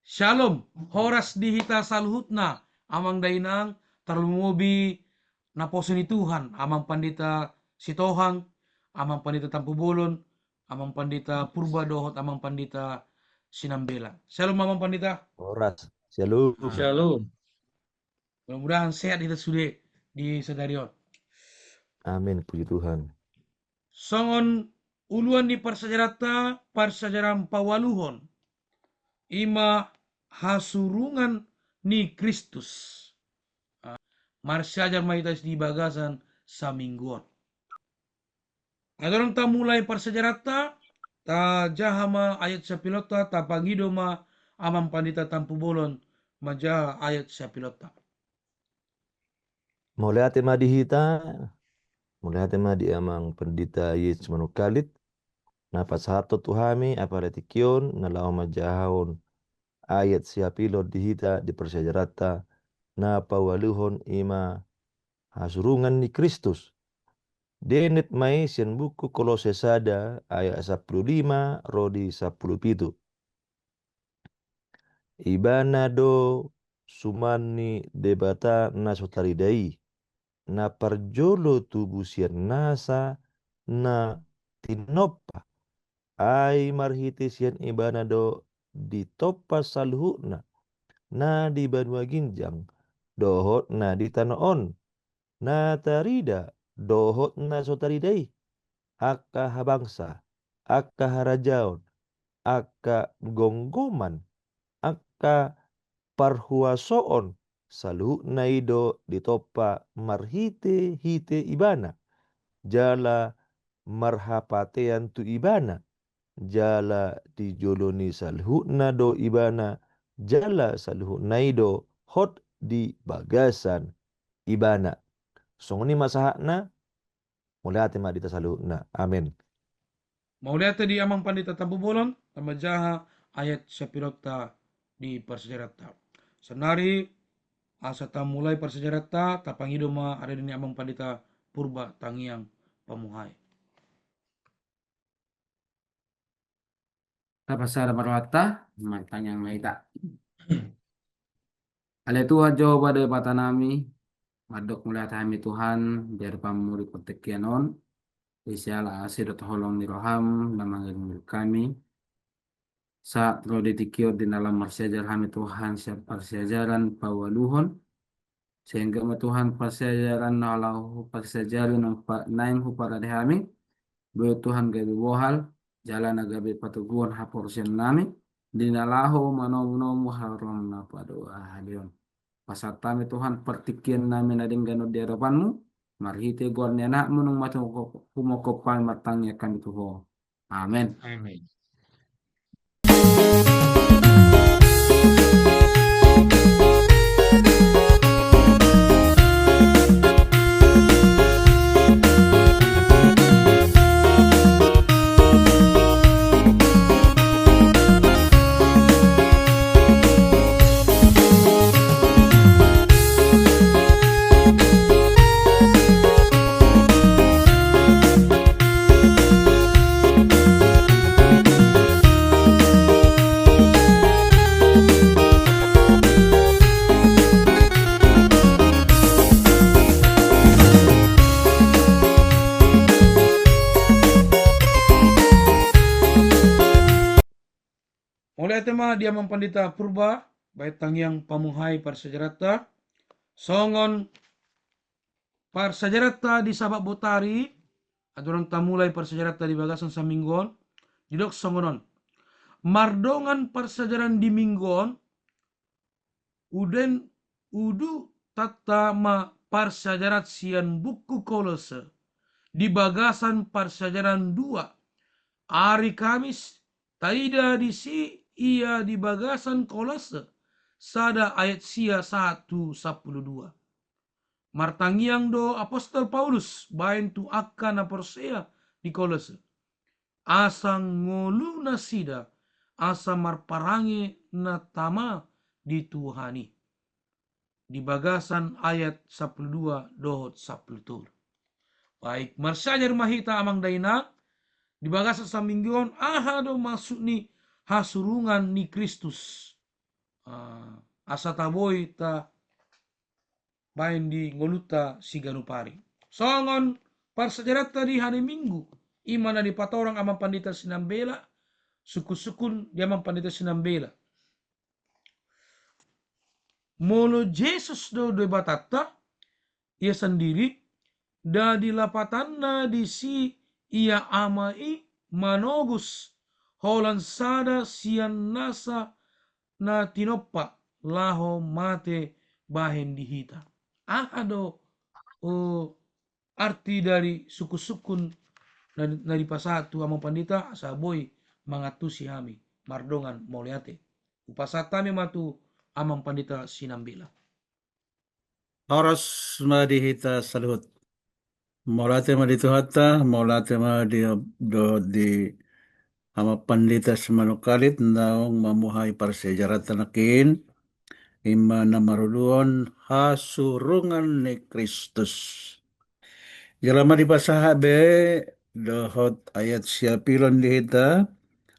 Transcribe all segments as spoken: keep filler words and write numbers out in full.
Syalom, horas di hita saluhutna, amang dainang, tarlumobi naposo ni Tuhan, amang pandita Sitohang, amang pandita Tampubolon, amang pandita Purba dohot amang pandita Sinambela. Syalom, amang pandita. Horas. Syalom. Syalom. Mudah-mudahan sehat hita sude di sadari on. Amin, puji Tuhan. Songon uluan ni parsiajaranta, parsiajaran paualuhon, i ma hasurungan ni Kristus. Ah, marsiajar ma hita di bagasan saminggu on. Andorang tamulai parsiajaranta, tajaha ma ayat siapilonta, tapangido ma amang pandita Tampubolon manjaha ayat siapilonta. Mauliate ma di hita, mauliate ma di amang pandita Yesus Manungkalit, na pasahathon tu hami apala tingki on na laho manjahahon ayat siapilon di hita di parsiajaranta na paualuhon, i ma hasurungan ni Kristus. Dienet ma i sian buku Kolose sada ayat sampulu lima ro di sampulu pitu. Ibana do suman ni Debata na so tarida i, na parjolo tubu sian nasa na tinompa. Ai marhite sian Ibana do ditompa saluhutna na di banua ginjang dohot na di tano on, na tarida dohot na so tarida i, angka habangsa, angka harajaon, angka gomgoman, angka parhuasoon, saluhutna i do ditompa marhitehite Ibana, jala marhapatean tu Ibana, jala di jolo ni saluhutna do Ibana, jala saluhutna i do hot di bagasan Ibana. Songon i ma sahatna. Mauliate ma di hita saluhutna. Amen. Mauliate di amang pandita Tampubolon, na manjaha ayat siapilonta di parsiajaranta. Saonari, asa tamulai parsiajaranta, tapangido ma ari ni amang pandita Purba Tangiang Pamuhai. Tapasada ma rohanta, martangiang ma hita. Ale Tuhan Jahowa Debatanami, mandok mauliate hami Tuhan, di ari pamuri partingkian on, di siala asi dohot holong ni roham, na mangiring hami. Sahat ro di tingki on di na laho marsiajar hami Tuhan, sian parsiajaran paualuhon, sehingga ma Tuhan parsiajaran na laho huparsiajari naung pa-, naeng huparade hami, boi Tuhan gabe bohal, jala na gabe patoguon haporseaonnami, di na laho manomunomu haroro na padoahalion. Pasahat hami Tuhan partingkiannami na denggan on di adopanmu, marhite goar ni anakmu naung mate humongkop hami martangiang hami tu ho. Amen. Amen. Mauliate ma di amang pandita Purba, bahen tangiang pamuhai parsiajaranta. Songon parsiajaranta di Sabat Botari, andorang tamulai parsiajaranta di bagasan saminggu on, didok songon on. Mardongan parsiajaran di minggu on, udan udu tanta ma parsiajaran sian buku Kolose, di bagasan parsiajaran dua, ari Kamis, taida disi ia di bagasan Kolose, sada ayat sia sahat tu sampulu dua. Martangiang do apostel Paulus bahen tu angka na porsea di Kolose, asa ngolu nasida, asa marparange na tama di Tuhan i. Di bagasan ayat sampulu dua dohot sampulu tolu. Baik, marsiajar ma hita amang dainang, di bagasan saminggu on, aha do maksud ni hasurungan ni Kristus. ah, asa taboi tabaen di ngolunta siganup ari. Songon parsiajaranta di hari Minggu, i ma na dipatorang Amang Pandita Sinambela, sungkun-sungkun di Amang Pandita Sinambela. Molo Jesus do Debatanta, ia sandiri, nda di lapatanna disi ia Ama i manongos holan sada sian nasa na tinompa laho mate bahen di hita. Aha do, o, arti dari sungkun-sungkun na, na dipasahat tu Amang Pandita, asa boi mangantusi hami mardongan mauliate. Hupasahat hami ma tu Amang Pandita Sinambela. Horas ma di hita saluhut. Mauliate ma di Tuhanta, mauliate ma di, dohot di Amang Pandita Simanungkalit naung mamuhai parsiajaranta nangkin, i ma na maruluhon hasurungan ni Kristus. Jala ma dipasahat be dohot ayat siapilon di hita,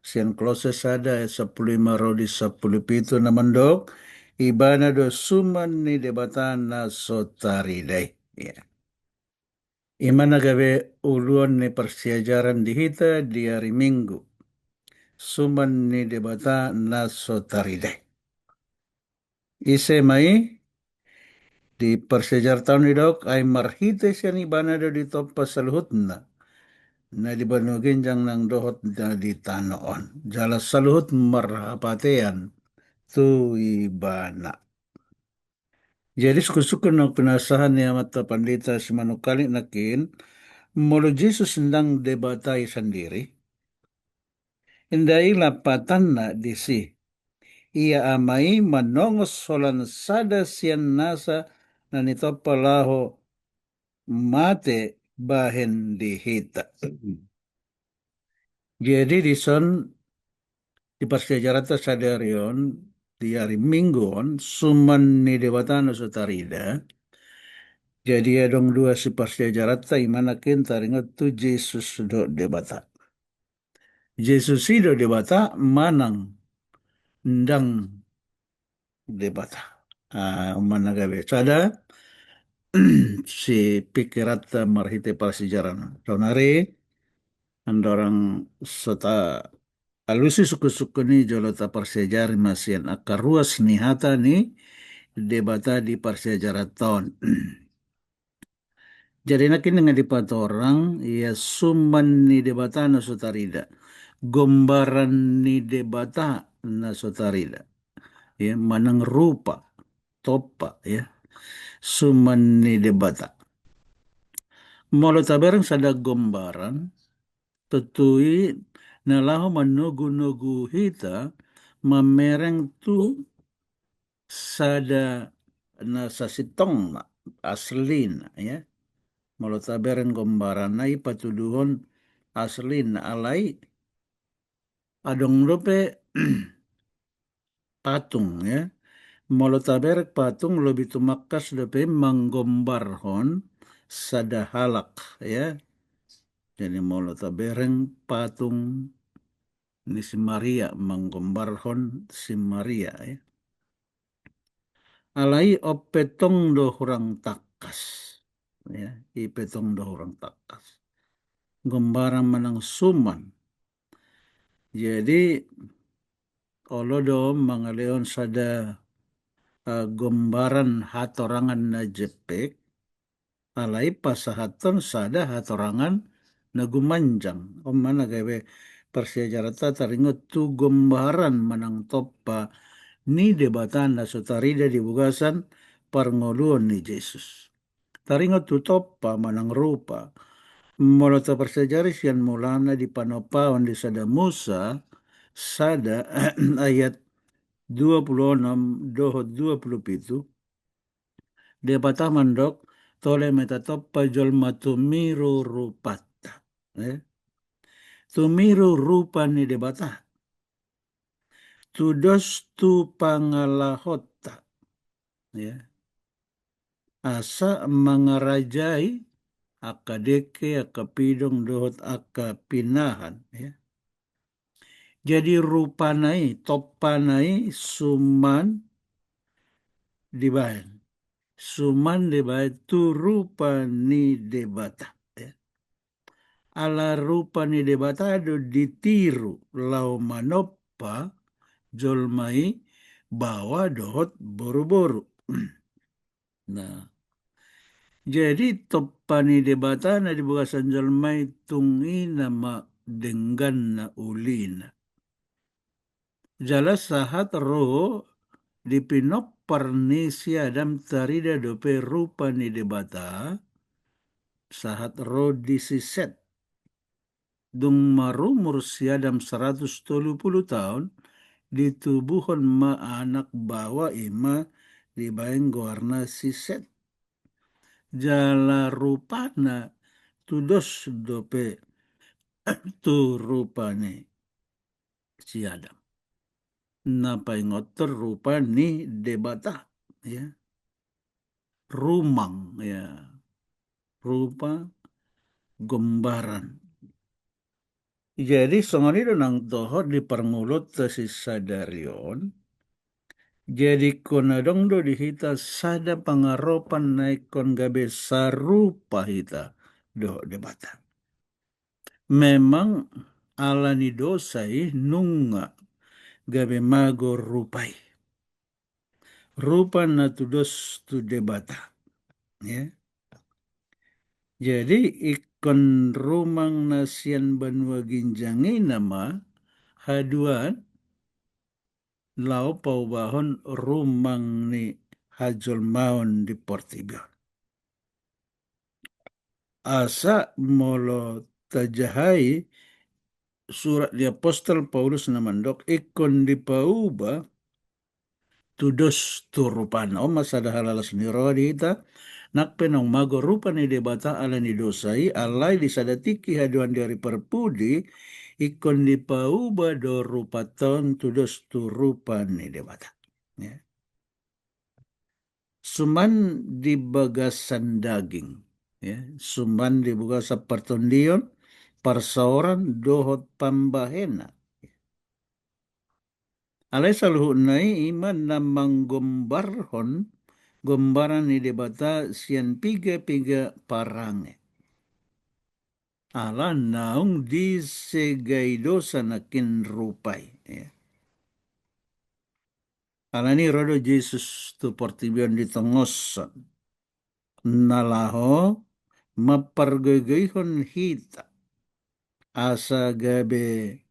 sian Kolose sada ayat sampulu lima ro di sampulu pitu na mandok, Ibana do suman ni Debata na so tarida i. Ya. I ma na gabe uluan ni parsiajaran di hita di ari Minggu. Suman ni Debata na so tarida i. Ise ma i? Di parsiajaranta on didok, ai marhite sian Ibana do ditompa saluhutna na di banua ginjang nang dohot na di tano on. Jala saluhut marhapatean tu Ibana. Jadi sungkun-sungkun naung pinasahat ni Amanta Pandita Simanungkalit nangkin, molo Jesus ndang Debata i sandiri, nda i lapatanna disi. Ia Ama i manongos holan sada sian nasa na nitompa laho mate bahen di hita. Jadi dison di parsiajaranta sadari on, di ari Minggu on, suman ni Debata na so tarida. Jadi adong dua siparsiajaranta, i ma nangkin taringot tu Jesus dohot Debata. Jesus i do Debata manang ndang Debata. Ah, on ma na gabe sada sipikiranta marhite parsiajaran. Saonari andorang so taalusi sungkun-sungkun i, jolo taparsiajari ma sian angka ruas ni hata ni Debata di parsiajaranta on. Jadi nangkin nga dipatorang, ia suman ni Debata na so tarida. Gombaran ni Debata na so tarida. Ia manang rupa, tompa, ia. Suman ni Debata. Molo tabereng sada gombaran, tontu i na laho manogu-nogu hita mamereng tu sada na sasintongna, aslina, ya. Molo tabereng gombaranna i patuduhon aslina, alai adong dope patung, ya. Molo tabereng patung lobi tumangkas dope manggombarhon sada halak, ya. Jadi molo tabereng patung ni si Maria, manggombarhon si Maria, ya. Alai on pe tong do hurang tangkas, ya, i pe tong do hurang tangkas. Gombaran manang suman. Jadi olo do mangalehon sada, eh, gombaran hatorangan na jempek, alai pasahathon sada hatorangan na gumanjang. On ma na gabe parsiajaranta taringot tu gombaran manang tompa ni Debata na so tarida di bagasan parngoluon ni Jesus. Taringot tu tompa manang rupa. Molo taparsiajari sian mulana di panompaon di sada Musa, sada ayat dua pulu onom dohot dua pulu pitu, Debata mandok, tole ma hita tompa jolma tumiru rupanta. Eh? Tumiru rupa ni Debata. Tudos tu pangalahonta. Ya. Asa mangarajai angka dengke, angka pidong, dohot angka pinahan. Ya. Jadi rupana i, tompana i suman dibaen. Suman dibaen tu rupa ni Debata. Ya. Ala rupa ni Debata do ditiru laho manompa jolma i baoa dohot boruboru. Nah, jadi tompa ni Debata na di bagasan jolma i tung i nama dengganna ulina. Jala sahat ro di pinompar ni si Adam tarida dope rupa ni Debata, sahat ro di si Set. Dung marumur si Adam saratus tolu pulu taon, ditubuhon ma anak baoa i ma dibaen goarna si Set. Jala rupana tudos dope tu rupa ni si Adam. Na paingothon rupa ni Debata, ya. Rumang, ya. Rupa, gombaran. Jadi songon i do nang dohot di parngoluonta sisadari on. Jadi ingkon adong do di hita sada pangaropan na ingkon gabe sarupa hita dohot Debata. Memang ala ni dosa i nunga gabe mago rupa i. Rupa na tudos tu Debata. Ya. Jadi ingkon rumang na sian banua ginjang i nama haduan laho paubahon rumang ni hajolmaon di portibi on. Asa molo tajaha i surat ni apostel Paulus na mandok ingkon dipauba tudos tu rupana. On ma sada halalas ni roha di hita, nang pe naung mago rupa ni Debata ala ni dosa i, alai di sada tingki haduan di ari parpudi, ingkon dipauba do rupanta on tudos tu rupa ni Debata. Ya. Suman di bagasan daging, ya, suman di bagasan partondion, parsaoran, dohot pambahenan. Alai saluhutna i ima na manggombarhon gombaran ni Debata sian piga-piga parange. Ala naung disegai dosa nangkin rupa i, ya. Alani ro do Jesus tu portibi on di tongoson na laho mampargoigoihon hita asa gabe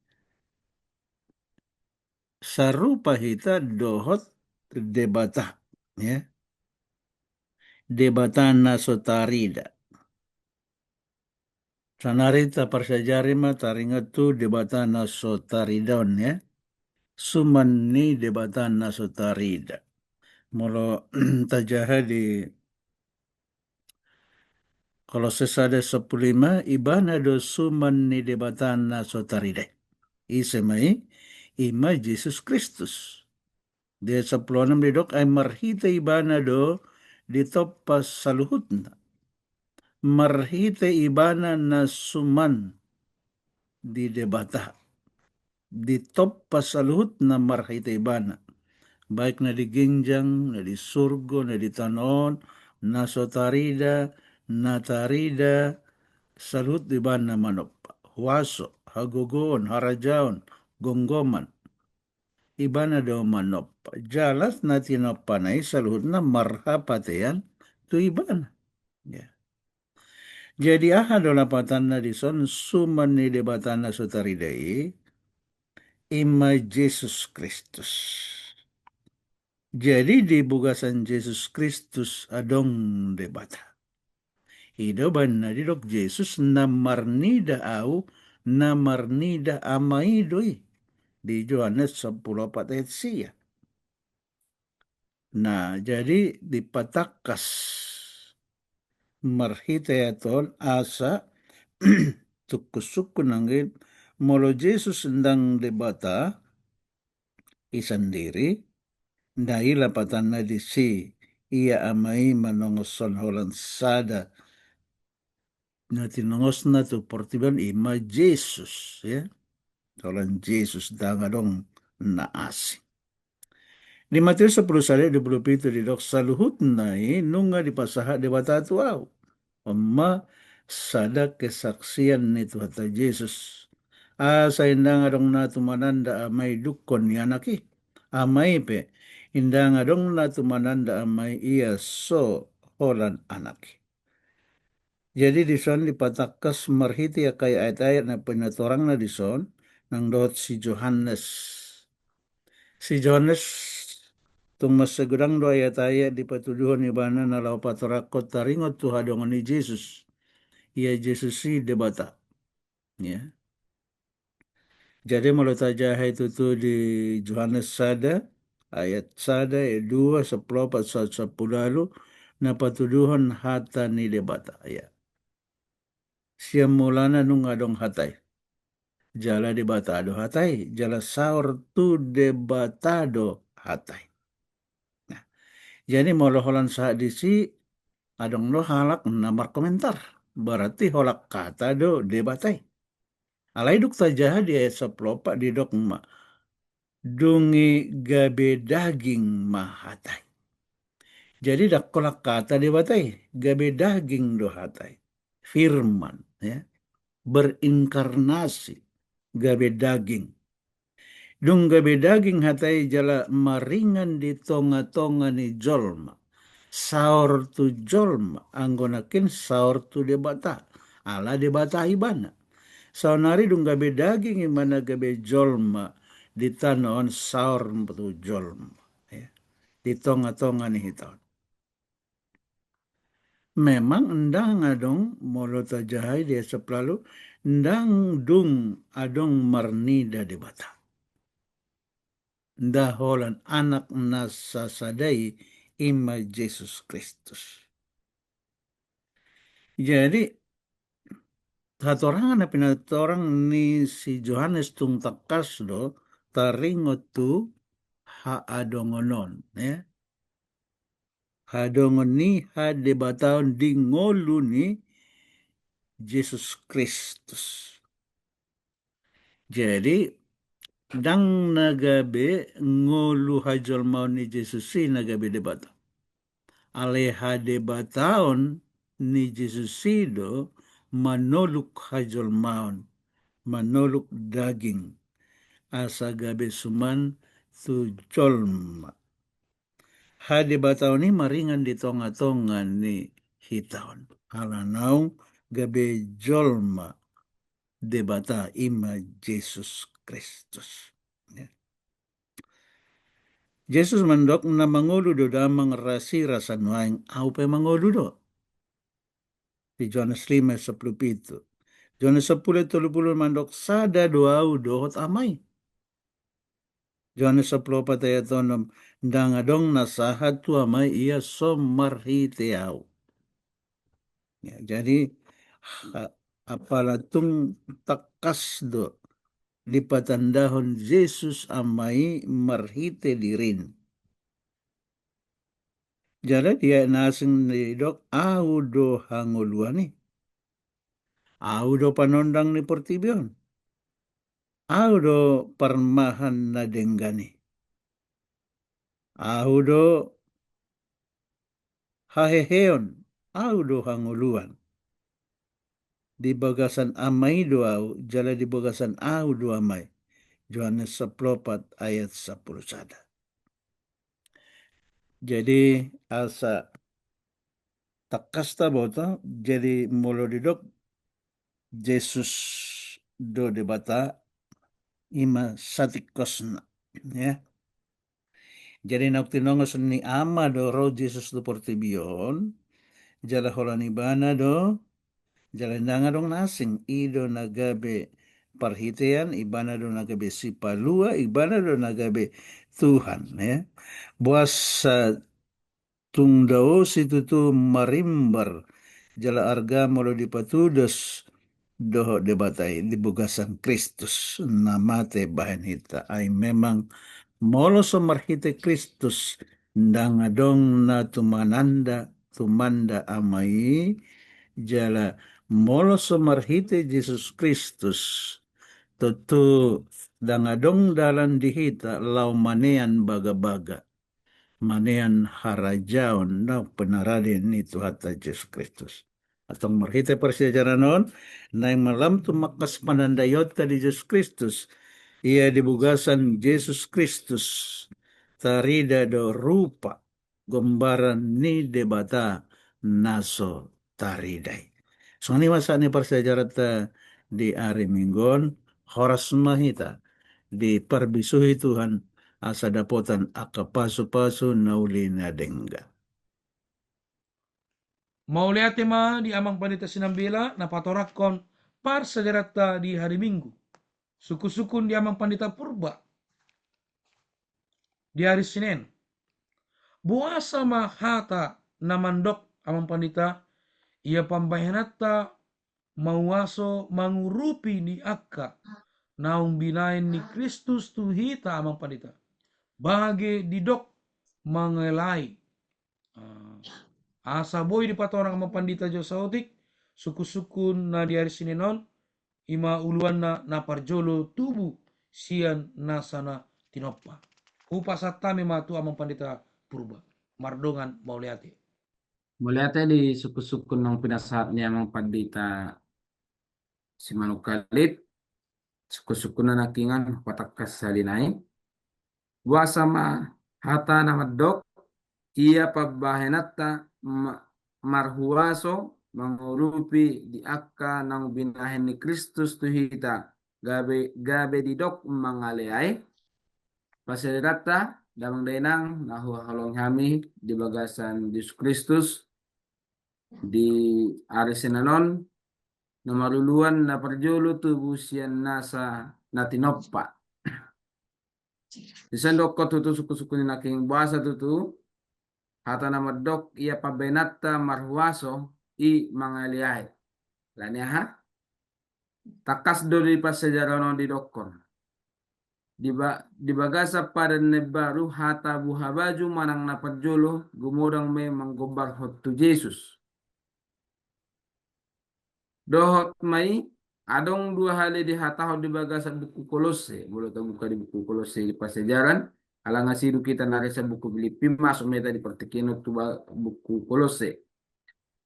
sarupa hita dohot Debata, ya. Debata na so tarida. Saonari taparsiajari ma taringot tu Debata na so tarida on, ya. Suman ni Debata na so tarida. Molo tajaha di Kolose sada sampulu lima, ibana do suman ni Debata na so tarida i. Ise ma i? Ima Jesus Kristus. Di ayat sampulu onom didok, ai marhite ibana do ditompa saluhutna. Marhite ibana na suman di Debata. Ditompa saluhutna marhite ibana. Baik na di ginjang, na di surgo, na di tano on, na so tarida, na tarida, saluhut ibana manompa. Huaso, hagogoon, harajaon, gomgoman. Ibana do manompa. Jala na tinompana i saluhutna marhapatean tu ibana. Ya. Jadi aha do lapatanna dison suman ni Debata na so tarida i? Ima Jesus Kristus. Jadi di bagasan Jesus Kristus adong Debata. I do baen na didok Jesus na marnida au, na marnida Ama i do i. Di Johannes sampulu opat ayat sia. Nah, jadi dipatangkas marhite ayat on asa tungkunsungkun nangkin molo Jesus ndang Debata i sandiri, ndai lapatanna disi ia Ama i manongoshon holan sada na tinongosna tu portibi on ima Jesus, ya. Holan Jesus ndang adong na asing. Di Matius sampulu sada dua pulu pitu didok, saluhutna i nunga dipasahat Debata tu ahu. On ma sada kesaksian ni Tuhanta Jesus. Asa ndang adong na tumananda Ama i dungkon ni Anak i. Ama i pe ndang adong na tumananda Ama i ia so holan Anak i. Jadi dison dipatangkas marhite angka ayat-ayat na pinatorangna dison, nang dohot si Johannes. Si Johannes tung mansai godang do ayat-ayat dipatuduhon ibana na laho patorangkon taringot tu hadongan ni Jesus. Ia Jesus i Debata. Ya. Jadi molo tajaha i tutu di Johannes sada, ayat sada, ayat dua, sampulu opat, sa-, sampulu ualu, na patuduhon hata ni Debata. Ya. Sian mulana nunga adong hata i. Jala Debata do hata i, jala saor tu Debata do hata i. Nah, jadi molo holan sahat disi, adong do halak na markomentar. Berarti holan hata do Debata i. Alai dung tajaha di ayat sampulu opat didok ma, dung i gabe daging ma hata i. Jadi ndang holan hata Debata i, gabe daging do hata i. Firman, ya. Berinkarnasi, gabe daging. Dung gabe daging hata i jala maringan di tonga-tonga ni jolma. Saor tu jolma, anggo nangkin saor tu Debata. Ala Debata ibana. Saonari dung gabe daging ibana gabe jolma di tano on saor tu jolma. Ya. Di tonga-tonga ni hita on. Memang ndang adong, molo tajaha i di ayat sampulu ualu, ndang dung adong marnida Debata. Nda holan Anak na sasada i, i ma Jesus Kristus. Jadi, hatorangan na pinatorang ni si Johannes tung tangkas do taringot tu haadongon on, ya. Haadongon ni hadebataon di ngolu ni Jesus Kristus. Jadi, ndang na gabe ngolu hajolmaon ni Jesus i na gabe Debata. Alai hadebataon ni Jesus i do manoluk hajolmaon, manoluk daging, asa gabe suman tu jolma. Hadebataon i maringan di tonga-tonga ni hita on. Ala naung gabe jolma Debata i ma Jesus Kristus. Ya. Jesus mandok na mangolu do Damang, rasi rasa nuaeng, au pe mangolu do. Di Johannes lima sampulu pitu. Johannes sampulu tolu pulu mandok sada do au dohot Ama i. Johannes sampulu opat ayat onom, ndang adong na sahat tu Ama i ia so marhite au. Ya, jadi, ha-, apala tung tangkas do dipatandahon Jesus Ama i marhite dirini. Jala di ayat na asing didok, au do hangoluan i. Au do panondang ni portibi on. Au do parmahan na denggan i. Au do haheheon, au do hangoluan. Di bagasan Ama i do au, jala di bagasan au do Ama i. Johannes sampulu opat ayat sampulu sada. Jadi, asa tangkas taboto, jadi molo didok Jesus do Debata, i ma satingkosna, ya. Jadi naung tinongos ni Ama do ro Jesus tu portibi on, jala holan Ibana do, jala ndang adong na asing, i do na gabe parhitean, Ibana do na gabe sipalua, Ibana do na gabe Tuhan, ya. Boasa tung dao situtu marimbar jala arga molo dipatudos dohot Debata i di bagasan Kristus na mate bahen hita. Ai memang molo so marhite Kristus, ndang adong na tumananda, tumanda Ama i, jala molo so marhite Jesus Kristus, Tontu ndang adong dalan di hita laho manean bagabaga, manean harajaon naung pinarade ni Tuhanta Jesus Kristus. Antong marhite parsiajaran on, naeng ma lam tumangkas panandaionta di Jesus Kristus. Ia di bagasan Jesus Kristus tarida do rupa gombaran ni Debata na so tarida i. Songon i ma sahat ni parsiajaranta di ari Minggu on, horas ma hita diparbisuhi Tuhan asa dapotan angka pasupasu na uli na denggan. Mauliate ma di Amang Pandita Sinambela na patorangkon parsiajaranta di hari Minggu. Sungkunsungkun di Amang Pandita Purba di ari Senen. Boasa ma hata na mandok Amang Pandita, ia pambahenanta mauaso mangurupi di angka naung binahen ni Kristus tu hita Amang Pandita. Bage didok mangalehai. Ah, asa boi dipatorang Amang Pandita jo saotik, sungkunsungkun na di ari Senen on, ima uluanna na parjolo tubu sian nasa na tinompa. Hupasahat hami ma tu Amang Pandita Purba. Mardongan mauliate. Mauliate di sungkunsungkun naung pinasahat ni Amang Pandita Simanungkalit, sungkunsungkunna nangkiningan patangkas sahali nai. Boasa ma hata na mandok, ia pambahenanta ma-, marhuaso mangurupi di angka naung binahen ni Kristus tu hita, gabe, gabe didok mangalehai. Parsiajaranta, damang dainang na huhaholongi hami di bagasan Jesus Kristus, di ari Senen on, na maruluan na parjolo tubu sian nasa na tinompa. Dison dokkon tutu sungkunsungkun ni nangkin, boasa tutu hata na mandok ia pambahenanta marhuaso i mangalehai. Alani aha? Tangkas do di parsiajaran on didokkon. Di ba-, di bagasan Padan na Imbaru hata buhabaju manang na parjolo gumodang ma i manggombarhon tu Jesus. Dohot ma i, adong dua hali dihatahon di bagasan buku Kolosse. Molo tabuka di buku Kolosse di parsiajaran, ala nga sidung hita na ro sian buku Pilippi, masuk ma hita di partingkian on tu ba-, buku Kolosse.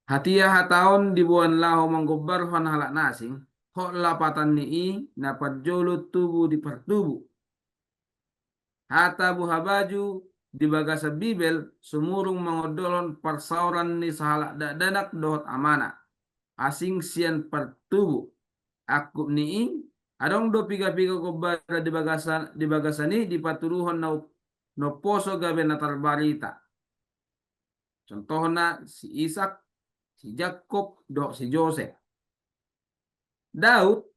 Hatiha hata on diboan laho manggombarhon halak na asing, hot lapatan ni i na parjolo tubu di partubu. Hata buhabaju di bagasan Bibel sumurung mangondolhon parsaoran ni sahalak dakdanak dohot amana, asing sian partubu. Angkup ni i, adong do piga-piga gombaran di bagasan, di bagasan i dipatuduhon na, na umposo gabe na tarbarita. Contohna si Isak, si Jakkob, dohot si Josep. Daud,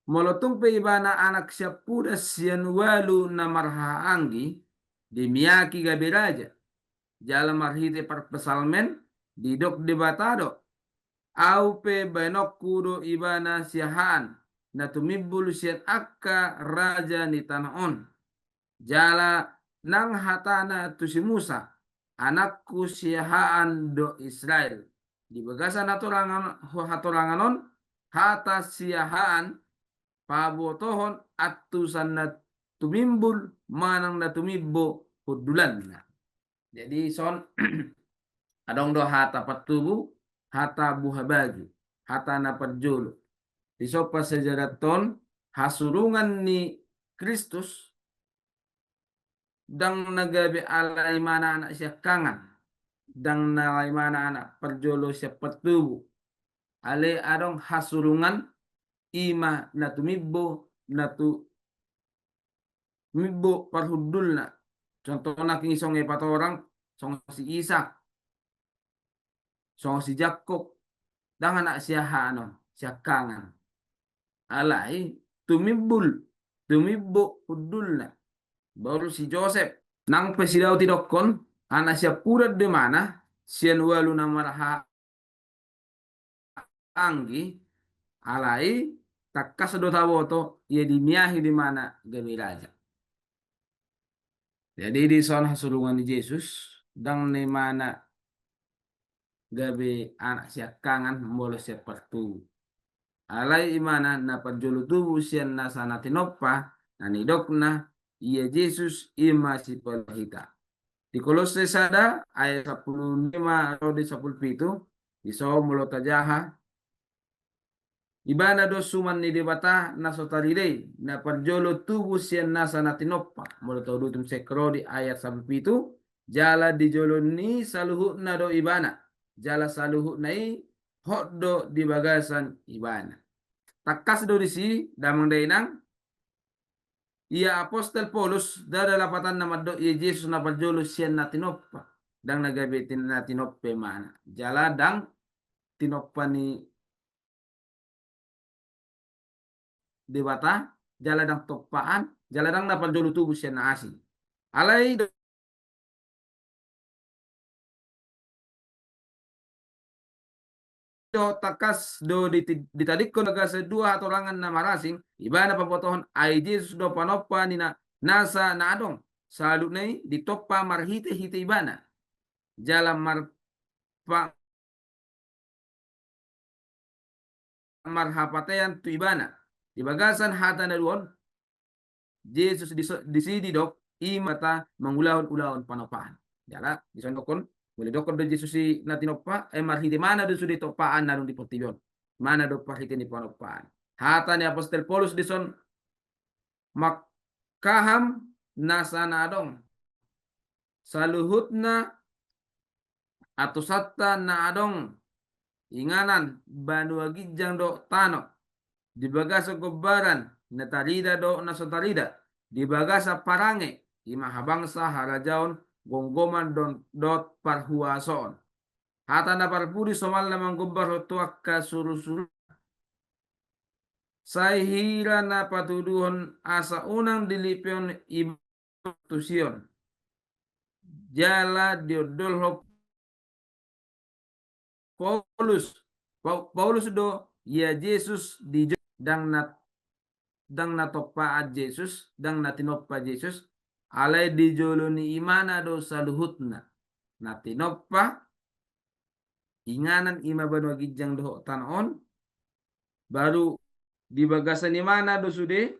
molo tung pe ibana anak siampudan sian ualu na marhahaanggi, dimiaki gabe raja. Jala marhite parpsalmen, didok Debata do, au pe baenonku do ibana siahaan, na tumimbul sian angka raja ni tano on. Jala nang hatana tu si Musa, anakku siahaan do Israel. Di bagasan hatorangan, hatorangan on, hata siahaan pabotohon antusan na tumimbul manang na tumimbo hundulanna. Jadi son, adong do hata partubu, hata buhabaju, hata na parjolo. Dison parsiajaranta on, hasurungan ni Kristus, ndang na gabe ala imana anak siangkangan, ndang na ala imana anak parjolo sian partubu. Alai adong hasurungan, ima na tumimbo, na tu-, mimbo parhundulna. Contohna nangkin songon i patorang, songon si Isak, songon si Jakkob, ndang anak siahaan on, siangkangan. Alai tumimbul, tumimbo hundulna. Baru si Josep, nang pe si Daud didokkon anak siampudan do imana sian ualu na marha-, anggi, alai tangkas do taboto, ia dimiahi do imana gabe raja. Jadi dison hasurungan ni Jesus, ndang na imana gabe anak siangkangan molo sian partubu. Alai ibana na parjolo tubu sian nasa na tinompa, na nidokna, ia Jesus i ma sipaluahon hita. Di Kolosse sada ayat sampulu lima ro di sampulu pitu, di son molo tajaha, ibana do suman ni Debata na so tarida i, na parjolo tubu sian nasa na tinompa, molo tauduti muse ro di ayat sampulu pitu, jala di jolo ni saluhutna do ibana, jala saluhutna i hot do di bagasan ibana. Tangkas do disi, damang dainang, ia apostel Paulus, ndada lapatanna mandok ia Jesus na parjolo sian na tinompa, ndang na gabe tin-, na tinompa ibana. Jala ndang tinompa ni Debata, jala ndang tompaan, jala ndang na parjolo tubu sian na asing. Alai do, do tangkas do diti-, ditadingkon bagasan dua hatorangan na marasing, ibana pabotohon ai Jesus do panompa ni na-, nasa na adong, saluhutna i ditompa marhite-hite ibana. Jala mar-, pa-, marhapatean tu ibana. Di bagasan hata na dua on, Jesus di so-, disi didok, i ma Debata mangulahon ulaon panompaan. Jala, di son dokkon, molo didokkon do Jesus i na tinompa, eh, marhite ibana do sude tompaan na adong di portibi on. Ibana do parhite ni panompaan. Hata ni apostel Paulus di son, mangkaham nasa na adong. Saluhutna atosanta na adong, inganan, banua ginjang dohot tano, di bagasan gombaran na tarida dohot na so tarida, di bagasan parange, i ma habangsa, harajaon, gomgoman, don-, dohot parhuasoon. Hata na parpudi somalna manggombor tu angka surusuruan. Sai hira na patuduhon asa unang dilipehon i tu Sion. Jala diondolhon Paulus. Pa-, Paulus do ia Jesus di jo-, ndang na, ndang na tompaan Jesus, ndang na tinompa Jesus, alai di jolo ni ibana do saluhutna. Na tinompa, inganan, i ma banua ginjang dohot tano on, baru di bagasan ibana do sude,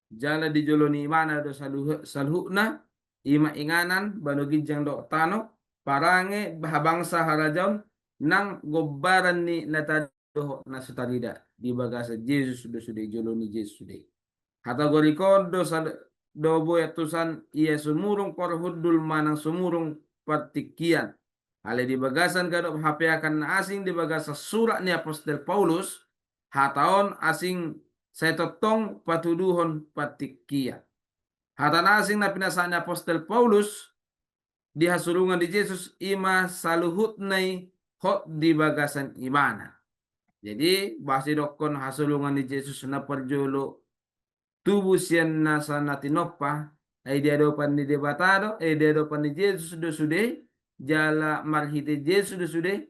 jala di jolo ni ibana do saluh-, saluhutna, i ma inganan, banua ginjang dohot tano, parange, habangsa, harajaon, nang gombaran ni na tarida dohot na so tarida, di bagasan Jesus do sude, jolo ni Jesus sude. Hata Gorik on do sad-, do boi antusan ia sumurung parhundul manang sumurung partingkian. Alai di bagasan ganup hapeakan na asing di bagasan surat ni apostel Paulus, hata on asing sai tongtong patuduhon partingkian. Hata na asing na pinasahat ni apostel Paulus di hasurungan ni Jesus i ma saluhutna i hot di bagasan ibana. Jadi, boasa didokkon hasurungan ni Jesus na parjolo tubu sian nasa na tinompa, ai di adopan ni Debata do, eh, di adopan ni Jesus do sude, jala marhite Jesus do sude,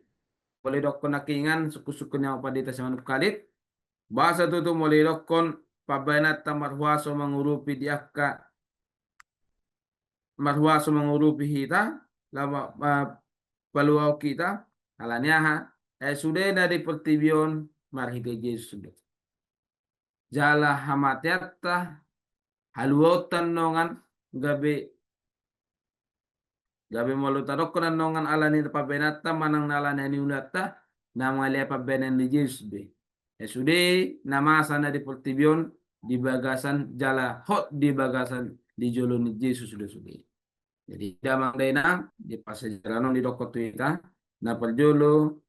molo didokkon nangkiningan, sungkun-sungkun ni amang pandita Simanungkalit, boasa tutu molo didokkon pambahenanta marhuaso mangurupi di angka, marhuaso mangurupi hita, laho ma-, ma-, paluahon hita, ala ni aha, eh, sude na di portibi on marhite Jesus do. Jala hamateanta, haluaonta nongan gabe, gabe molo tadokkon nongan ala ni pambahenanta manang na ala ni ulaonta, na mangalean pambahenan ni Jesus be. Eh, sude na masa na di portibi on di bagasan jala hot di bagasan di jolo ni Jesus do sude. Jadi, damang dainang, di parsiajaran on didokkon tu hita, na parjolo,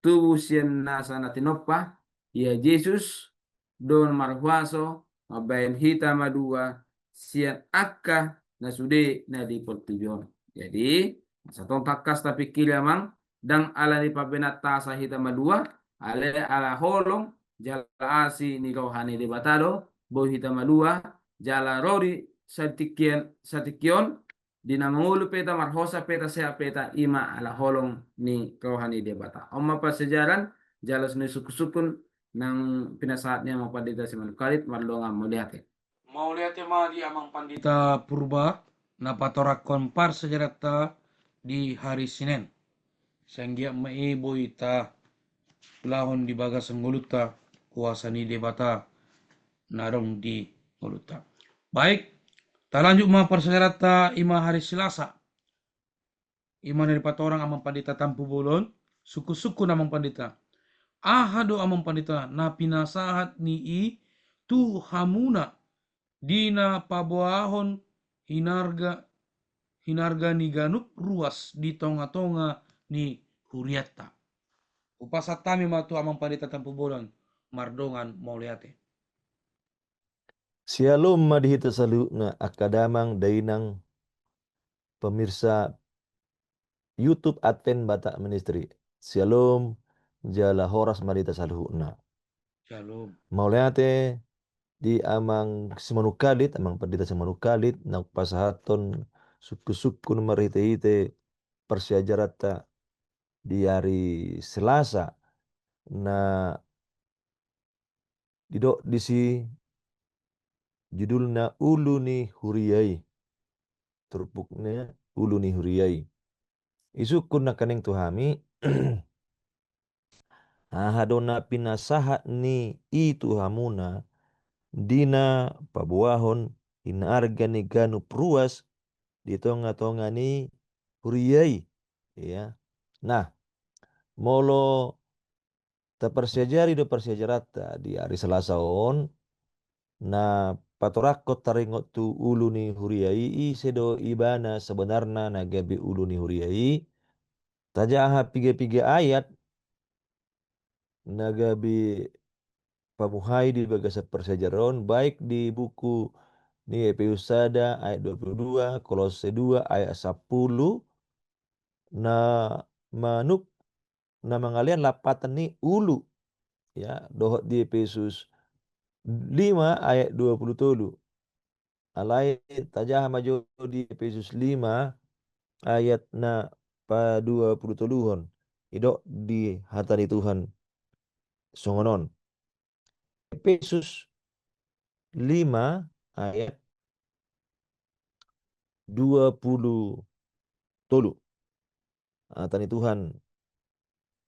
tubu sian nasa na tinompa, ia Jesus, do na marhuaso, mambahen hita malua, sian angka na sude na di portibi on. Jadi, asa tong tangkas tapingkiri amang, ndang ala ni pambahenanta asa hita malua, alai ala holong, jala asi ni roha ni Debata do, boi hita malua, jala ro di satingkian, satingki on, di na mangolu pe hita, marhosa pe hita, sehat pe hita, i ma ala holong ni roha ni Debata. On ma parsiajaran, jala songon i sungkun-sungkun, na pinasahat ni amang pandita Simanungkalit, mardongan mauliate. Mauliate ma di amang pandita Purba, na patorangkon parsiajaranta di hari Sinen. Sai anggiat ma i boi taulahon di bagasan ngolunta, kuasa ni Debata na adong di ngolunta. Baik, talanjut ma parsiajaranta, i ma hari Selasa. I ma na dipatorang Amang Pandita Tampubolon, sungkun-sungkun Amang Pandita. Aha do Amang Pandita na pinasahat ni i tu hamuna di na paboahon hinarga, hinarga ni ganup ruas di tonga-tonga ni hurianta? Hupasahat hami ma tu Amang Pandita Tampubolon, mardongan mauliate. Syalom ma di hita saluhutna, angka damang dainang, pemirsa YouTube Advent Batak Ministry. Syalom, jala horas ma di hita saluhutna. Syalom. Mauliate di Amang Simanungkalit, Amang Pandita Simanungkalit, na pasahathon sungkun-sungkun marhite-hite parsiajaranta di ari Selasa, na didok disi judulna Ulu ni Huria i. Turpukna Ulu ni Huria i. Isungkun nangkaning tu hami, aha do na pinasahat ni i tu hamuna di na paboahon hinarga ni ganup ruas di tonga-tonga ni huria i. Ya. Nah, molo taparsiajari do parsiajaranta di ari Selasa on, na patorangkon taringot tu ulu ni huria i, ise do ibana sebenarna na gabe ulu ni huria i, tajaha piga-piga ayat na gabe pamuhai di bagasan parsiajaran on, baik di buku ni Epesus sada ayat dua puluh dua, Kolose dua ayat sapuluh, na manuk na mangalean lapatan ni ulu, ya, dohot di Epesus lima ayat dua puluh tolu. Alai tajaha ma jo di Epesus lima ayat na padua puluh toluhon. Didok di hata ni Tuhan songon on. Epesus lima ayat dua puluh tolu. Hata ni Tuhan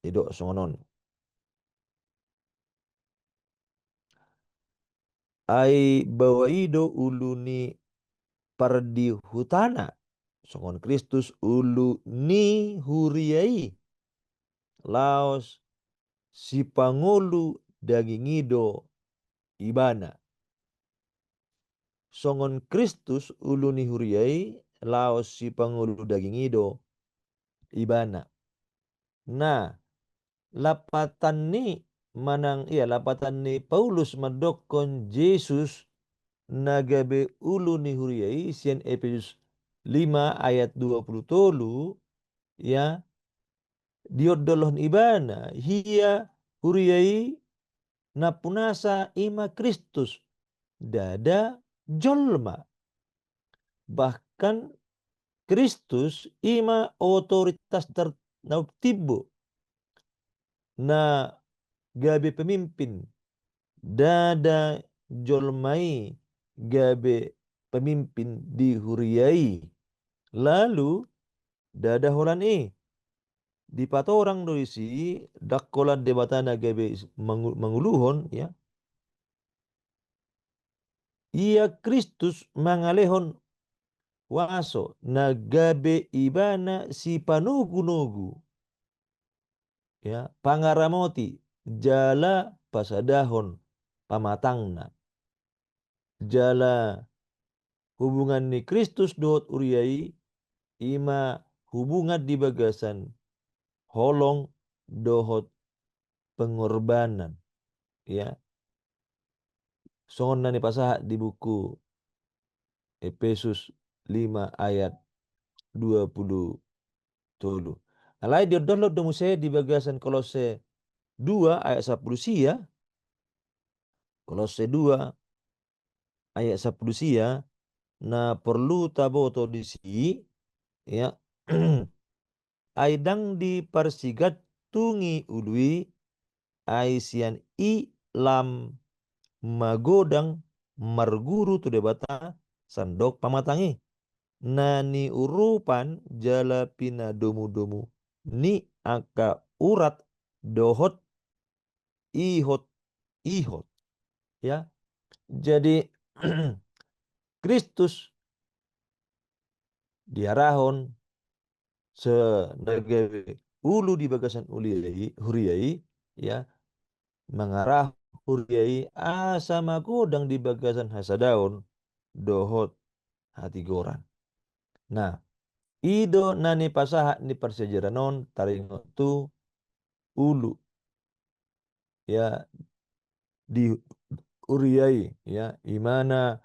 didok songon on. Ai baoa i do ulu ni pardihutana, songon Kristus ulu ni huria i, laos sipangolu daging i do ibana. Songon Kristus ulu ni huria i, laos sipangolu daging i do ibana. Nah, lapatan ni manang, ia, lapatan ni Paulus mandokkon Jesus na gabe ulu ni huria i sian Epesus lima ayat dua puluh tolu, ya, diondolhon ibana, ia huria i nampunasa i ma Kristus, ndada jolma. Bahkan Kristus i ma otoritas ter-, na timbo, na gabe pemimpin, ndada jolma i gabe pemimpin di huria i. Lalu, ndada holan i. Dipatorang do disi, ndang holan Debata na gabe mangu-, manguluhon, ya. Ia Kristus mangalehon huaso na gabe ibana sipanogu-nogu, ya, pangaramoti jala pasadahon pamatangna. Jala hubungan ni Kristus dohot huria i, i ma hubungan di bagasan holong dohot pengorbanan. Ya. Songon na nipasahat di buku Epesus lima ayat dua puluh tolu. Alai diondolhon do muse di bagasan Kolose dua ayat sapuluh sia. Kolose dua ayat sapuluh sia, na porlu taboto disi, ya. Ai ndang diparsigantungi ulu i, ai sian i lam magodang marguru tu Debata sandok pamatang i, na niurupan jala pinadomu-domu ni angka urat dohot ihot ihot. Ya. Jadi Kristus diarahon sebagai ulu di bagasan huria i, huria i, ya, mangarahon huria i asa magodang di bagasan hasadaon dohot hatigoran. Nah, i do na nipasahat ni parsiajaran on taringot tu ulu, ya, di huria i, ya, imana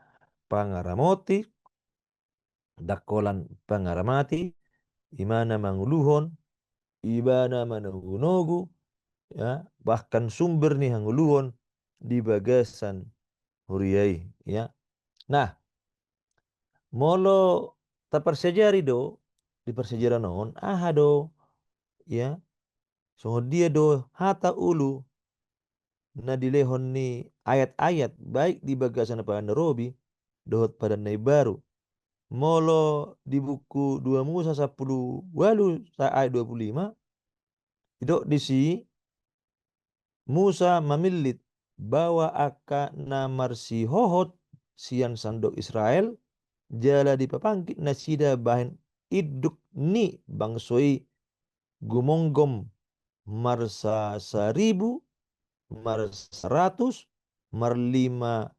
pangaramoti, dangkolan pangaramoti, imana manguluhon, ibana manogunogu, ya, bahkan sumber ni hangoluan di bagasan huria i, ya. Nah, molo taparsiajari do di parsiajaran on, aha do, ya, songon dia do hata ulu na dilehon ni ayat-ayat, baik di bagasan Padan na Robi dohot Padan na Imbaru. Molo di buku dua Musa sampulu ualu sa-, ayat dua pulu lima, didok disi, Musa mamillit baoa angka na marsihohot sian sandok Israel, jala dipapanggit nasida bahen induk ni bangso i, gumomgom marsasaribu, marsaratus, marlima,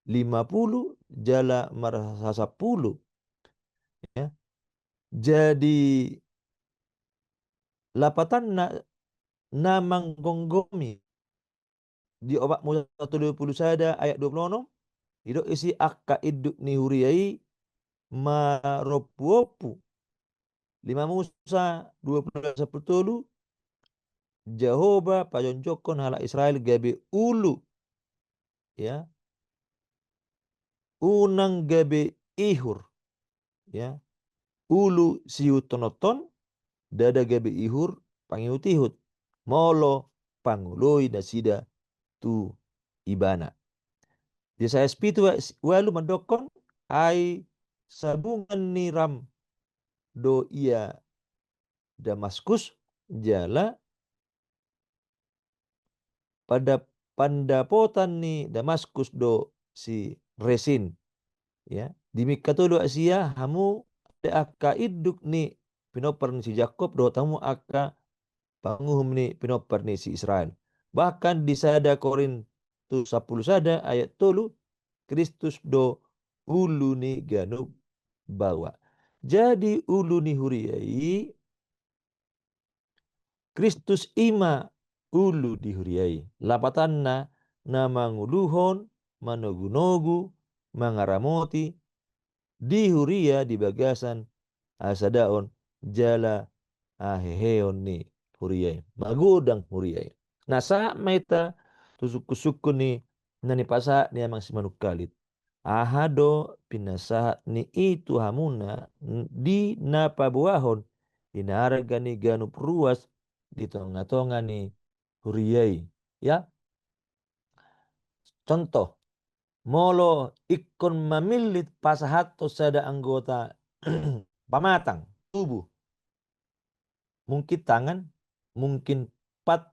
lima pulu, jala marsasampulu. Ya. Jadi lapatanna na manggomgomi di opat Musa tolu pulu sada ayat dua pulu onom, didok disi angka induk ni huria i marompuompu. Lima Musa dua pulu sampulu tolu, Jahowa pajongjongkon halak Israel gabe ulu, ya, unang gabe ihur, ya, ulu siihuthonon, ndada gabe ihur pangihutihut, molo pangoloi nasida tu ibana. Di Yesaya pitu ualu mandokkon, ai sabungan ni Ram do ia Damaskus, jala pada pandapotan ni Damaskus do si Resin. Ya, di Mikha tolu ayat sia, hamu angka induk ni pinompar ni si Jakkob dohot hamu angka panguhum ni pinompar ni si Israel. Bahkan di sada Korintus sampulu sada ayat tolu, Kristus do ulu ni ganup baoa. Jadi ulu ni huria i, Kristus i ma ulu di huria i. Lapatanna na manguluhon, manogunogu, mangaramoti di huria di bagasan hasadaon jala haheheon ni huria i. Magodang huria i. Na sahat ma hita tu sungkunsungkun ni na nipasahat ni amang Simanungkalit. Aha do pinasahat ni i tu hamuna di na paboahon hinarga ni ganup ruas di tongatonga ni huria i? Ya. Contoh, molo ingkon mamillit pasahathon sada anggota pamatang tubuh, mungkin tangan, mungkin pat,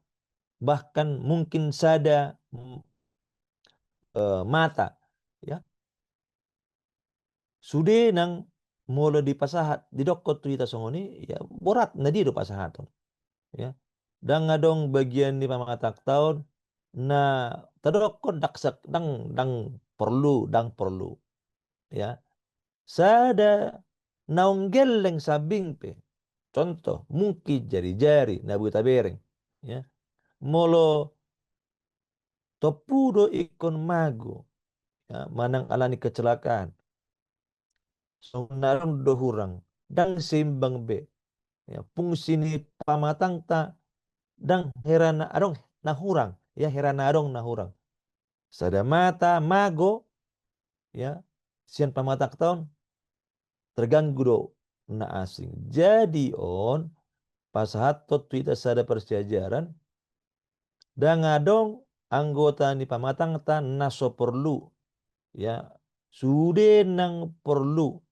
bahkan mungkin sada, mm, eh, mata, ya. Sude nang molo dipasahat, didokkon tu hita songon i, ya, borat, na dia do pasahaton? Ya. Ndang adong bagian ni pamatangta on na tadokkon ndang sak-, ndang, ndang porlu, ndang porlu. Ya. Sada naung gelleng sambing pe. Contoh, mungkin jarijari na boi tabereng. Ya. Molo tompu do ingkon mago, ya, manang alani kecelakaan, songon na adong do hurang, ndang seimbang be. Ya, fungsi ni pamatangta ndang hera na adong na hurang, ya, hera na adong na hurang. Sada mata mago, ya, sian pamatangta on terganggu do na asing. Jadi on pasahathon tu hita sada parsiajaran, ndang adong anggota ni pamatangta na so porlu, ya, sude nang porlu.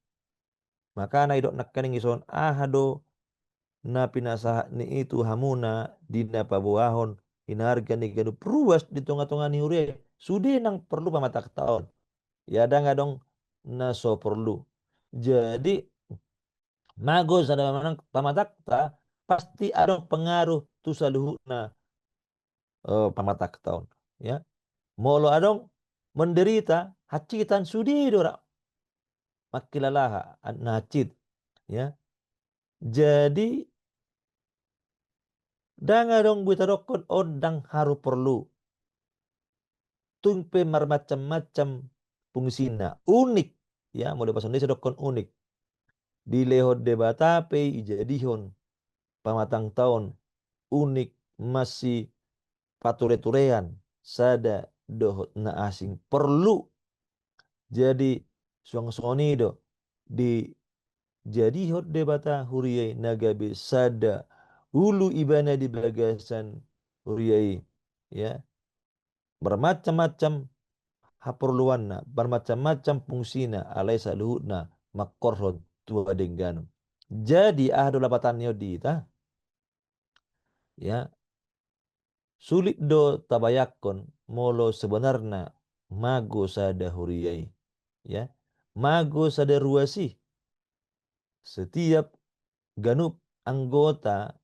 Makana didok nangkaning i son, aha do na pinasahat ni i tu hamuna di na paboahon hinarga ni ganup ruas di tonga-tonga ni huria i. Sude nang porlu pamatangta on. Ya, ndang adong na so porlu. Jadi, mago sada manang pamatangta, pasti adong pengaruh tu saluhutna, eh, pamatangta on. Ya. Molo adong menderita, hansitan sude do ra mangkilalaha, an-, na hansit. Ya. Jadi, ndang adong boi tadokkon on ndang haru porlu. Tung pe marmacam-macam fungsina. Unik. Ya, molo bahasa Indonesia dokkon unik. Dilehon Debata pe ijadihon pamatangta on unik, masipature-turean sada dohot na asing, porlu. Jadi, suang songon i do, dijadihon Debata huria i na gabe sada ulu ibana di bagasan huria i, ya. Marmacam-macam haporluanna, marmacam-macam fungsina, alai saluhutna mangkorhon tu denggan. Jadi, aha do lapatan ni on di hita? Ya, sulit do tabayangkon molo sebenarna mago sada huria i. Ya, mago sada ruas i. Setiap ganup anggota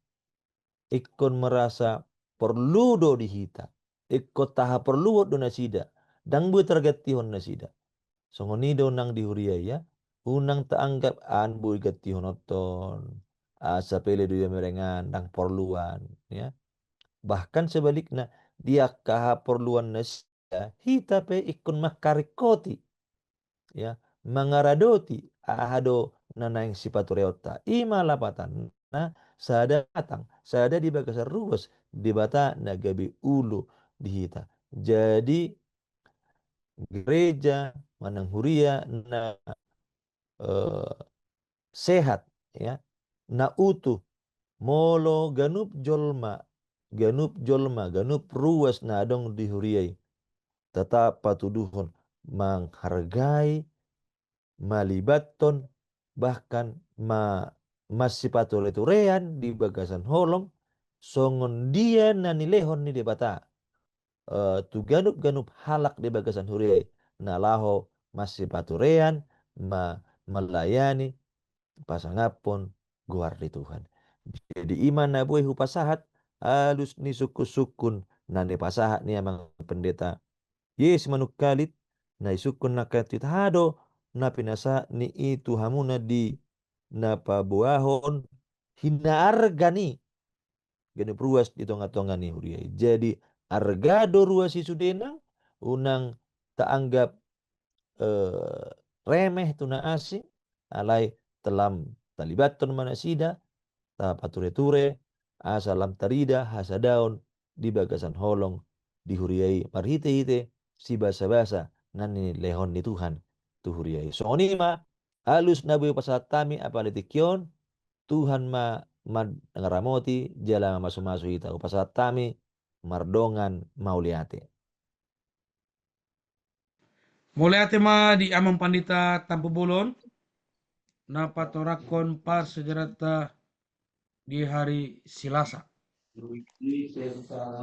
ingkon merasa porlu do di hita. Ingkon tahaporluhon do nasida. Ndang boi targantihon nasida. Songon i do nang di huria i, ya. Unang taanggap an boi gantihon oton. Asa pele do ia merengan, ndang porluan, ya. Bahkan sebalikna, di angka haporluan nasida, hita pe ingkon mangkaringkoti, ya, mangaradoti aha do na naeng sipatureonta. I ma lapatanna sada batang, sada di bagasan ruas Debata na gabe ulu di hita. Jadi, gereja manang huria na, eh, sehat, ya, na utuh, molo ganup jolma, ganup jolma, ganup ruas na adong di huria i tetap patuduhon manghargai, malibathon, bahkan ma-, masipature-turean di bagasan holong, songon dia na nilehon ni Debata, eh, tu ganup-ganup halak di bagasan huria i, na laho masipaturean, ma-, melayani, pasangaphon goar ni Tuhan. Jadi, i ma na boi hupasahat alus ni sungkun-sungkun na nipasahat ni Amang Pendeta Yes Manungkalit, na isungkun nangkin tu hita do na pinasahat ni i tu hamuna di na paboahon hinaarga ni ganup ruas di tonga-tonga ni huria i. Jadi, arga do ruas i sude nang, unang taanggap, eh, remeh tu na asing, alai lam talibathon ma nasida, tapature-ture, asa lam tarida hasadaon di bagasan holong di huria i, marhite-hite sibasa-basa na nilehon ni Tuhan tu huria i. Songon i ma alus na boi hupasahat hami apala tingki on, Tuhan ma mangaramoti jala mamasu-masu hita. Hupasahat hami mardongan mauliate. Mauliate ma di Amang Pandita Tampubolon, na patorangkon parsiajaranta di hari Selasa.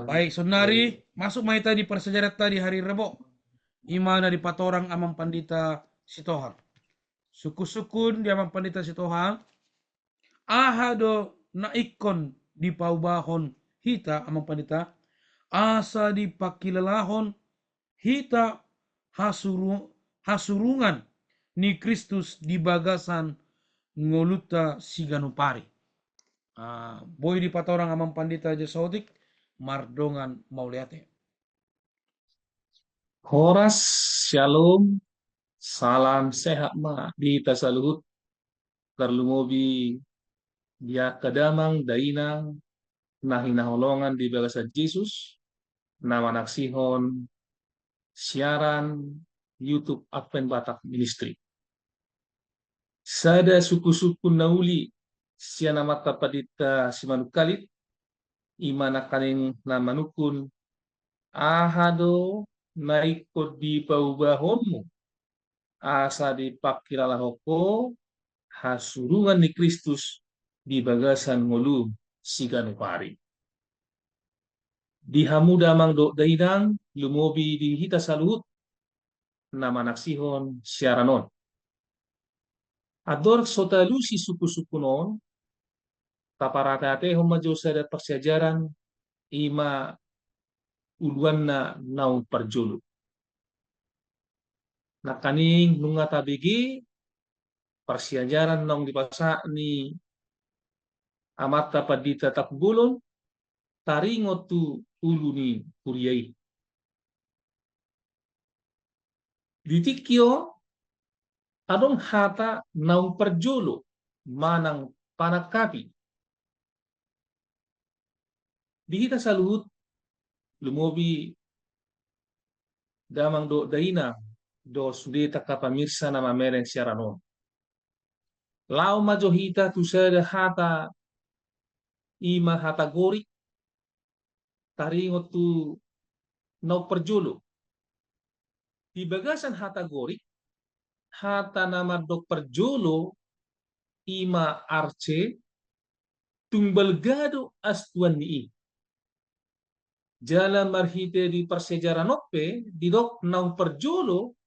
Baik, saonari masuk ma hita di parsiajaranta di hari Rebo. I ma na dipatorang Amang Pandita Sitohang. Sungkun-sungkun di Amang Pandita Sitohang, aha do na ingkon dipaubahon hita, Amang Pandita, asa dipangkilalahon hita hasuru-, hasurungan ni Kristus di bagasan ngolunta siganup ari. Ah, boi dipatorang Amang Pandita Jasotik, mardongan mauliate. Horas, syalom, salam sehat ma di hita saluhut, tarlumobi di angka damang dainang na hinaholongan di bagasan Jesus, na manaksihon siaran YouTube Advent Batak Ministry. Sada sungkun-sungkun na uli sian Amanta Pandita Simanungkalit, i ma nangkaning na manungkun, aha do na ingkon dipaubahonmu, asa dipangkilalahon ho hasurungan ni Kristus di bagasan ngolum siganup ari. Di hamu damang dohot dainang, lumobi di hita saluhut na manaksihon siaran on. Andorang so talusi sungkunsungkun on, taparateatehon ma jo sada parsiajaran, i ma uluanna naung parjolo. Nangkaning nunga tabege parsiajaran naung dipasahat ni amanta Pandita Tampubolon, taringot tu ulu ni huria i. Di tingki on adong hata naung parjolo manang panangkapi. Di hita saluhut, lumobi damang dohot dainang dohot sude angka pamirsa na mamereng siaran on. Laho ma jo hita tu sada hata, i ma hata Gorik, taringot tu naung parjolo. Di bagasan hata Gorik, hata na mandok parjolo i ma arche, tung balga do astuan ni i. Jala marhite di parsiajaran on pe didok naung parjolo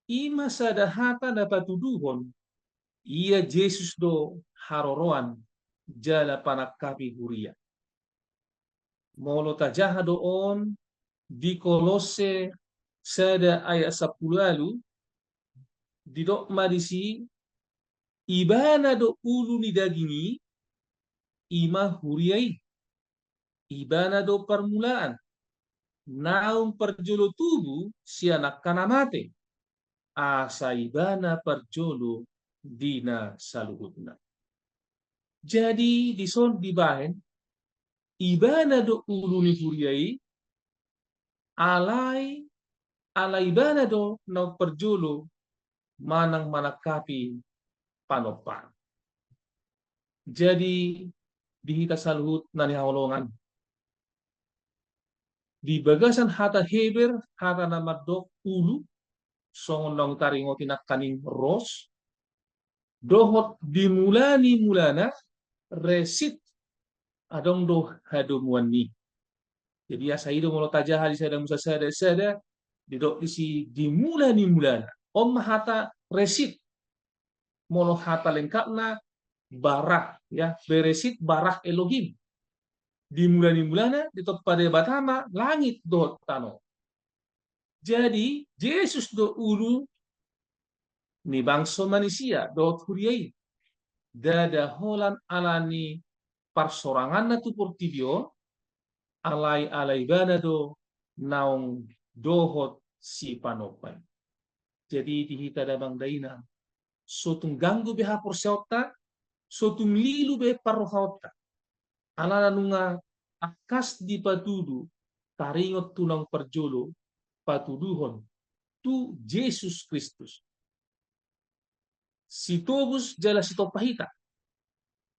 i ma sada hata na patuduhon ia Jesus do haroroan jala panangkapi huria. Molo tajaha do on di Kolosse sada ayat sampulu ualu, didok ma disi, Ibana do ulu ni daging i, i ma huria i. Ibana do parmulaan, naung parjolo tubu sian angka na mate, asa ibana parjolo di na saluhutna. Jadi dison dibahen, ibana do ulu ni huria i, alai, alai ibana do naung parjolo manang manangkapi panompaan. Jadi di hita saluhut na hinaholongan, di bagasan hata Heber, hata na mandok ulu, songon naung taringoti nangkaning ros, dohot di mula ni mulana, resit, adong do hadomuan ni. Jadi asa i do molo tajaha di sada Musa sada sada, didok disi di mula ni mulana. On ma hata resit. Molo hata lengkapna bara, ya, Beresit bara Elohim. Di mula ni mulana ditompa Debata ma langit dohot tano. Jadi Jesus do ulu ni bangso manisia dohot huria i. Ndada holan ala ni parsoranganna tu portibi on, alai ala ibana do naung dohot sipanompa i. Jadi di hita damang dainang, so tung ganggu be haporseaonta, so tung lilu be parrohaonta. Alana nunga tangkas dipatudu taringot tu naung parjolo patuduhon tu Jesus Kristus. Sitobus jala sitompa hita.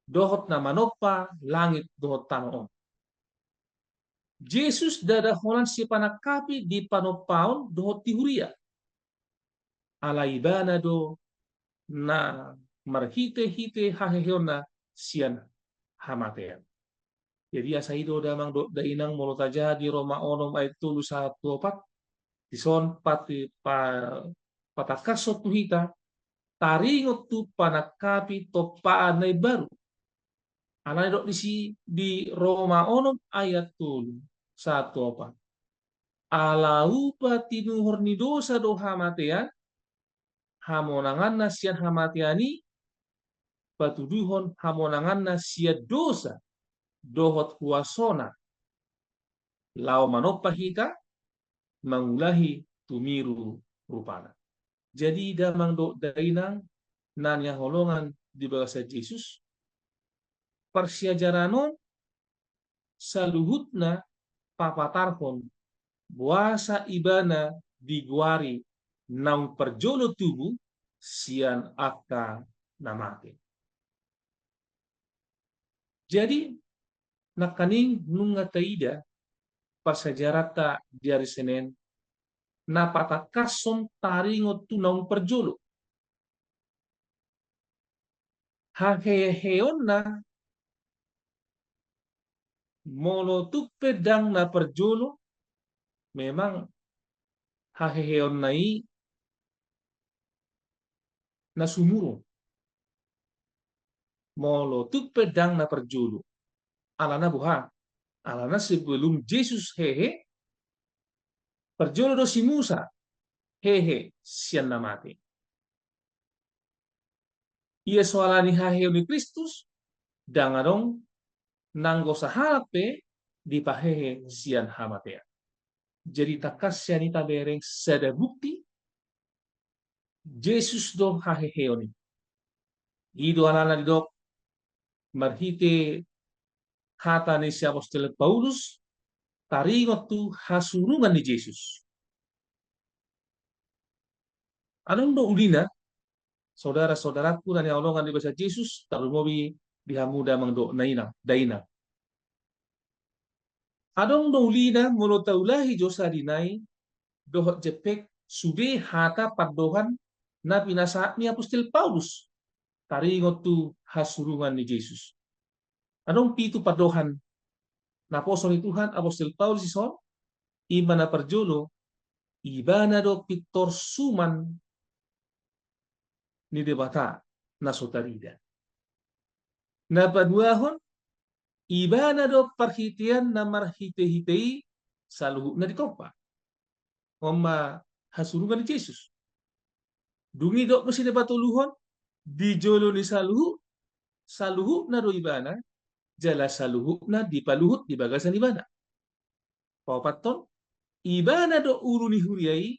Dohot na manompa langit dohot tano on. Jesus ndada holan sipanangkapi di panompaon dohot di huria. Ala ibana do na marhite-hite haheheonna sian hamatean. Jadi asa i do damang dohot dainang molo tajaha di Roma onom ayat tolu sahat tu opat, dison pati pa, patangkashon tu hita, taringot tu panangkapi tompaan na imbaru. Alana didok disi di Roma onom ayat tolu sahat tu opat. Ala upa tinuhor ni dosa do hamatean, hamonanganna sian hamatean i patuduhon hamonanganna sian dosa dohot huasona, laho manompa hita mangulahi tumiru rupana. Jadi damang dohot dainang na hinaholongan di bagasan Jesus, parsiajaran on saluhutna papatarhon boasa ibana digoari naung parjolo tubu sian angka na mate. Jadi nangkaning nunga taida parsiajaranta di ari Senen, na patangkashon taringot tu naung parjolo. Haheheonna Molo tung pe ndang na parjolo, memang haheheonna i na sumurung. Molo tung pe ndang na parjolo. Alana boha? Alana sebelum Jesus hehe, parjolo do si Musa hehe sian na mate. Ia so alani haheheon ni Kristus, ndang adong nanggo sahalak pe dipahehe sian hamatean. Jadi tangkas sian i tabereng sada bukti, Jesus do haheheon i. I do alana didok marhite hata ni si apostel Paulus, taringot tu hasurungan ni Jesus. Adong do ulina, saudara-saudaraku na nihaholongan di basa Jesus, tarlumobi di hamu damang dohot dainang, dainang. Adong do ulina molo taulahi jo sadinai dohot jempek sude hata pandohan na pinasahat ni apostel Paulus taringot tu hasurungan ni Jesus. Adong pitu pandohan naposo ni Tuhan apostel Paulus dison, i ma na parjolo, ibana do pintor suman ni Debata na so tarida. Na paduahon, ibana do parhitean na marhitehite i saluhutna ditompa. On ma hasurungan ni Jesus. Dung i didok muse na patoluhon, di jolo ni saluhut, saluhutna do ibana, jala saluhutna dipaluhut di bagasan ibana. Paopathon, ibana do ulu ni huria i,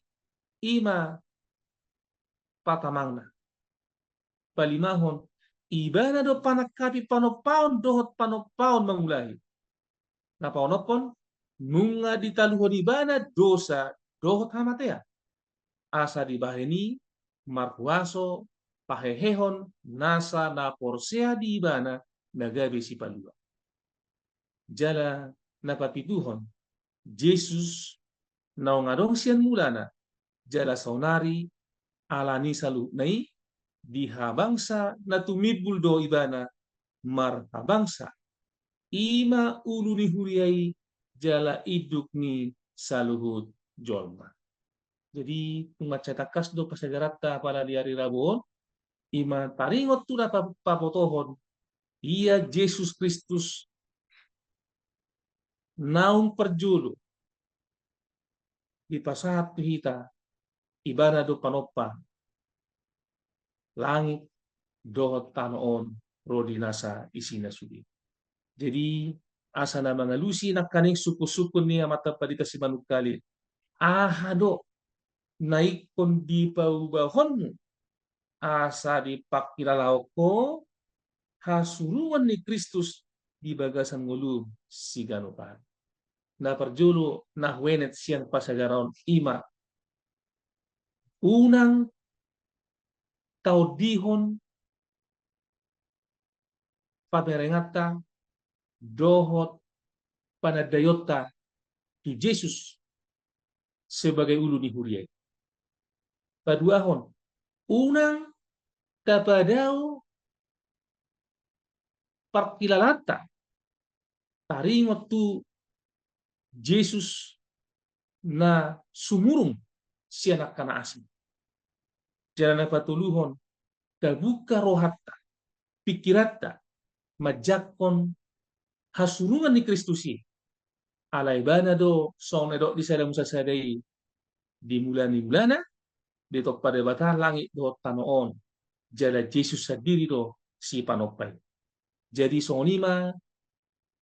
i ma patamangna. Palimahon, ibana do panangkapi panompaon dohot panompaon mangulahi. Na paonomhon, nunga ditaluhon ibana dosa dohot hamatean. Asa dibahen i marhuaso pahehehon nasa na porsea di ibana na gabe sipalua. Jala na papituhon, Jesus naung adong sian mulana, jala saonari alani saluhutna i di habangsa na tumimbul do ibana marhabangsa. I ma ulu ni huria i jala induk ni saluhut jolma. Jadi, tung mansai tangkas do pasajaranta pada di ari Rabu on, i ma taringot tu na pa-, pabotohon, ia Jesus Kristus naung parjolo dipasahat tu hita, ibana do panompa langit dohot tano on ro di nasa isina sude. Jadi, asa na mangalusi nangkaning sungkun-sungkun ni Amanta Pandita Simanungkalit, aha do na ingkon dipaubahonmu asa dipangkilalaon ho hasurungan ni Kristus di bagasan ngolum siganup ari. Na parjolo na huenet sian pasajaran on i ma, unang taondihon pamerenganta dohot panandaionta tu Jesus sebagai ulu ni huria i. Paduahon, unang tapadao parkilalaanta taringot tu Jesus na sumurung sian angka na asing. Jala na patoluhon, tabuka rohanta, pingkiranta, manjangkon hasurungan ni Kristus i. Ala ibana do songon na didok di Sada Musa sada i, di mula ni mulana ditompa Debata langit dohot tano on, jala Jesus sandiri do sipanompa i. Jadi songon i ma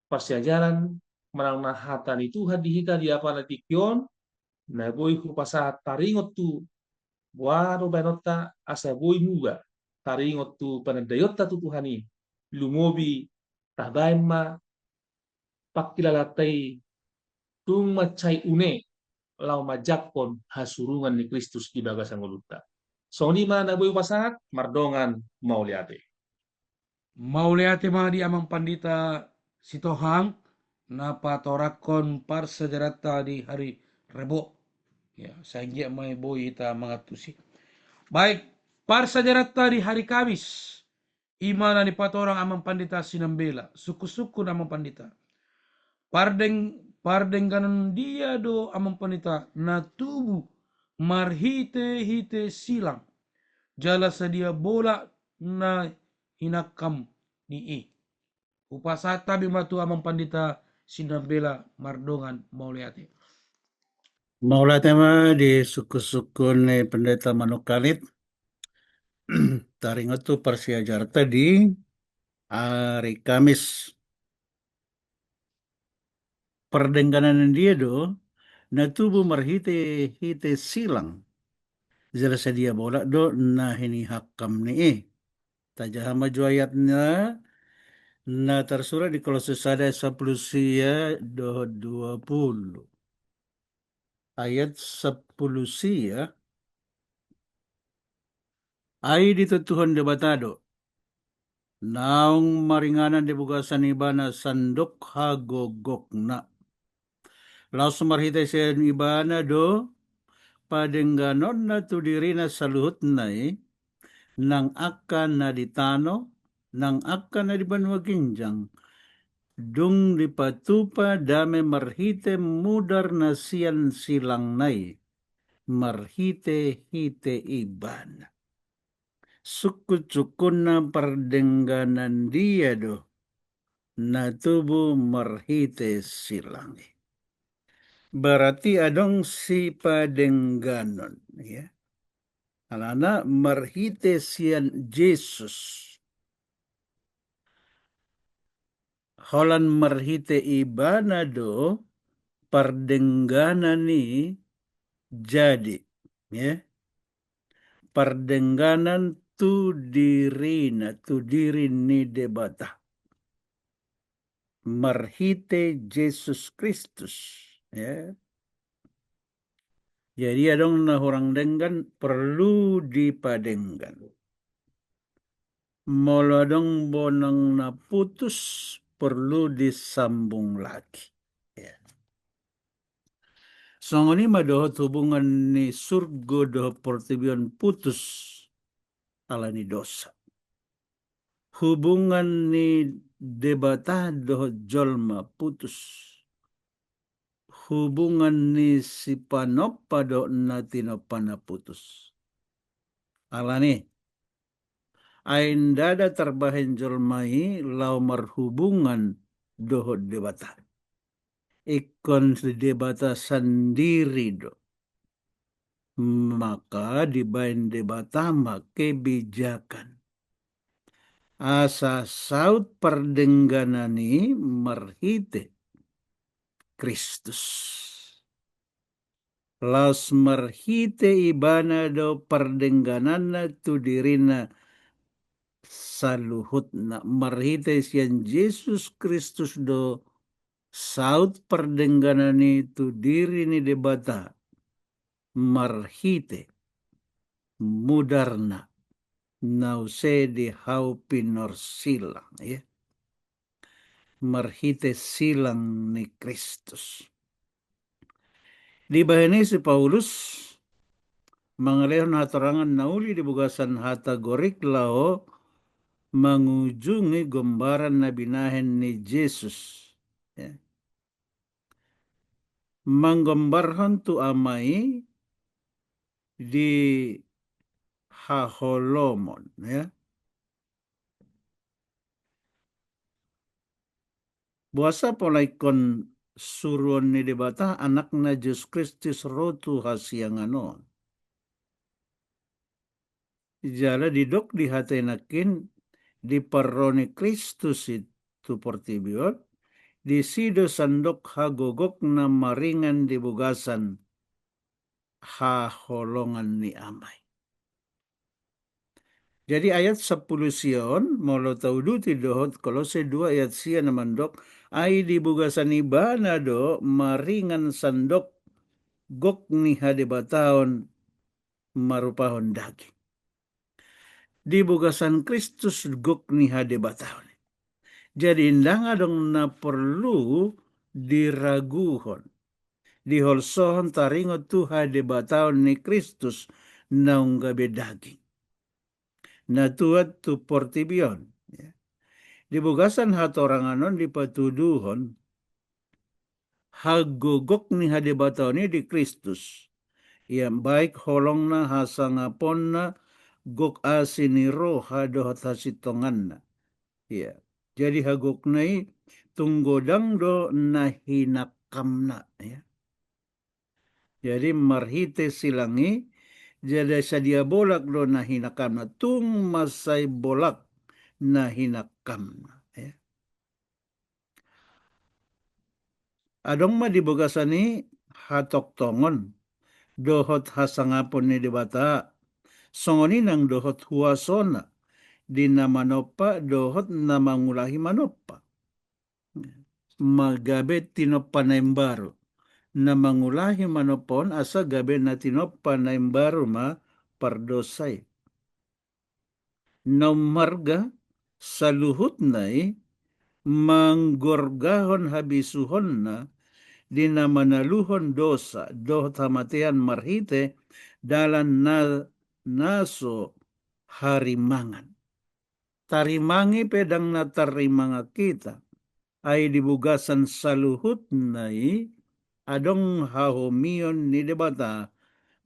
parsiajaran manang na hata ni Tuhan di hita di apala tingki on, na boi hupasahat taringot tu boha do bahenonta asa boi muba taringot tu panandaionta tu Tuhan i, lumobi tabahen ma pangkilalaanta i tung mansai une laho manjangkon hasurungan ni Kristus di bagasan ngolunta. Songon i ma na boi hupasahat, mardongan mauliate. Mauliate ma di Amang Pandita Sitohang na patorangkon parsiajaranta di hari Rebo. Ya, sai anggiat ma i boi hita mangantusi. Baik, parsiajaranta di hari Kamis, i ma na nipatorang Amang Pandita Sinambela, sungkun-sungkun Amang Pandita. Pardeng-, pardengganon dia do, Amang Pandita, na tubu marhite-hite silang, jala sadia bolak na hinangkam ni i? Hupasahat hami ma tu Amang Pandita Sinambela mardongan mauliate. Mauliate ma di sungkun-sungkun ni Pendeta Manuk Kalit. Taringot tu parsiajaranta di ari Kamis. Pardengganon dia do na tubu marhite-hite silang, jala sadia bolak do na hinangkam ni i? Tajaha ma jo ayatna, na tarsurat di Kolose sada ayat sampulu sia dohot dua pulu. Ayat sampulu sia. Ai ditontuhon Debata do naung maringanan di bagasan Ibana sandok hagogokna. Laos marhite sian Ibana do padengganonna tu dirina saluhutna i, nang angka na di tano, nang angka na di banua ginjang, dung dipatupa dame marhite mudar na sian silangna i, marhite-hite Ibana. Sungkun-sungkunna pardengganon dia do na tubu marhite silang i? Berarti adong sipadengganon, ya. Alana marhite sian Jesus. Holan marhite Ibana do pardengganon i jadi, ya. Pardengganon tu dirina, tu diri ni Debata. Marhite Jesus Kristus, ya. Jadi adong na hurang denggan, perlu dipadenggan. Molo adong bonang na putus, perlu disambung lagi. Ya. Songon i ma dohot hubungan ni surgo dohot portibi on putus ala ni dosa. Hubungan ni Debata dohot jolma putus. Hubungan ni sipanompa dohot na tinompana putus. Alani, ai ndada tarbahen jolma i laho marhubungan dohot Debata. Ingkon Debata sandiri do. Maka dibahen Debata ma kebijakan asa saut pardengganon i marhite Kristus. Laos marhite Ibana do pardengganonna tu dirina saluhutna. Marhite sian Jesus Kristus do saut pardengganon i tu diri ni Debata marhite mudarna na use di hau pinorsilang, ya. Marhite silang ni Kristus. Dibahen i si Paulus mangalehon hatorangan na uli di bagasan hata Gorik laho mangujungi gombaran na binahen ni Jesus. Ya. Manggombarhon tu Ama i di haholomon, ya. Boasa pola ingkon suruon ni Debata Anakna Jesus Kristus ro tu hasiangan on? Jala didok di hata i nangkin, di parro ni Kristus i tu portibi on, disi do sandok hagogokna maringan di bagasan haholongan ni Ama i. Jadi ayat sampulu sia on, molo tauduti dohot Kolose dua ayat sia na mandok, ai di bagasan Ibana do maringan sandok gok ni hadebataon marupahon daging. Di bagasan Kristus gok ni hadebataon. Jadi ndang adong na porlu diraguhon, diholsohon taringot tu hadebataon ni Kristus naung gabe daging, na tuat tu portibi on. Ya. Di bagasan hatorangan on dipatuduhon hagogok ni hadebataon i di Kristus. Ia baik holongna, hasangaponna, gok asi ni roha dohot hasintonganna. Ia jadi hagokna i tung godang do na hinangkamna, ya. Jadi marhite silang i jadi sadia bolak do na hinangkamna, tung mansai bolak na hinangkamna, ya. Adong ma di bagasan i hatongtongon dohot hasangapon ni Debata, songon i nang dohot huasona di na manompa dohot na mangulahi manompa. Ma gabe tinompa na imbaru. Na mangulahi manompa on asa gabe na tinompa na imbaru ma pardosa i. Na ummarga saluhutna i manggorgahon habisuhonna di na manaluhon dosa dohot hamatean marhite dalan na, na so harimangan. Tarimangi pe ndang na tarimangan hita, ai di bagasan saluhutna i adong hahomion ni Debata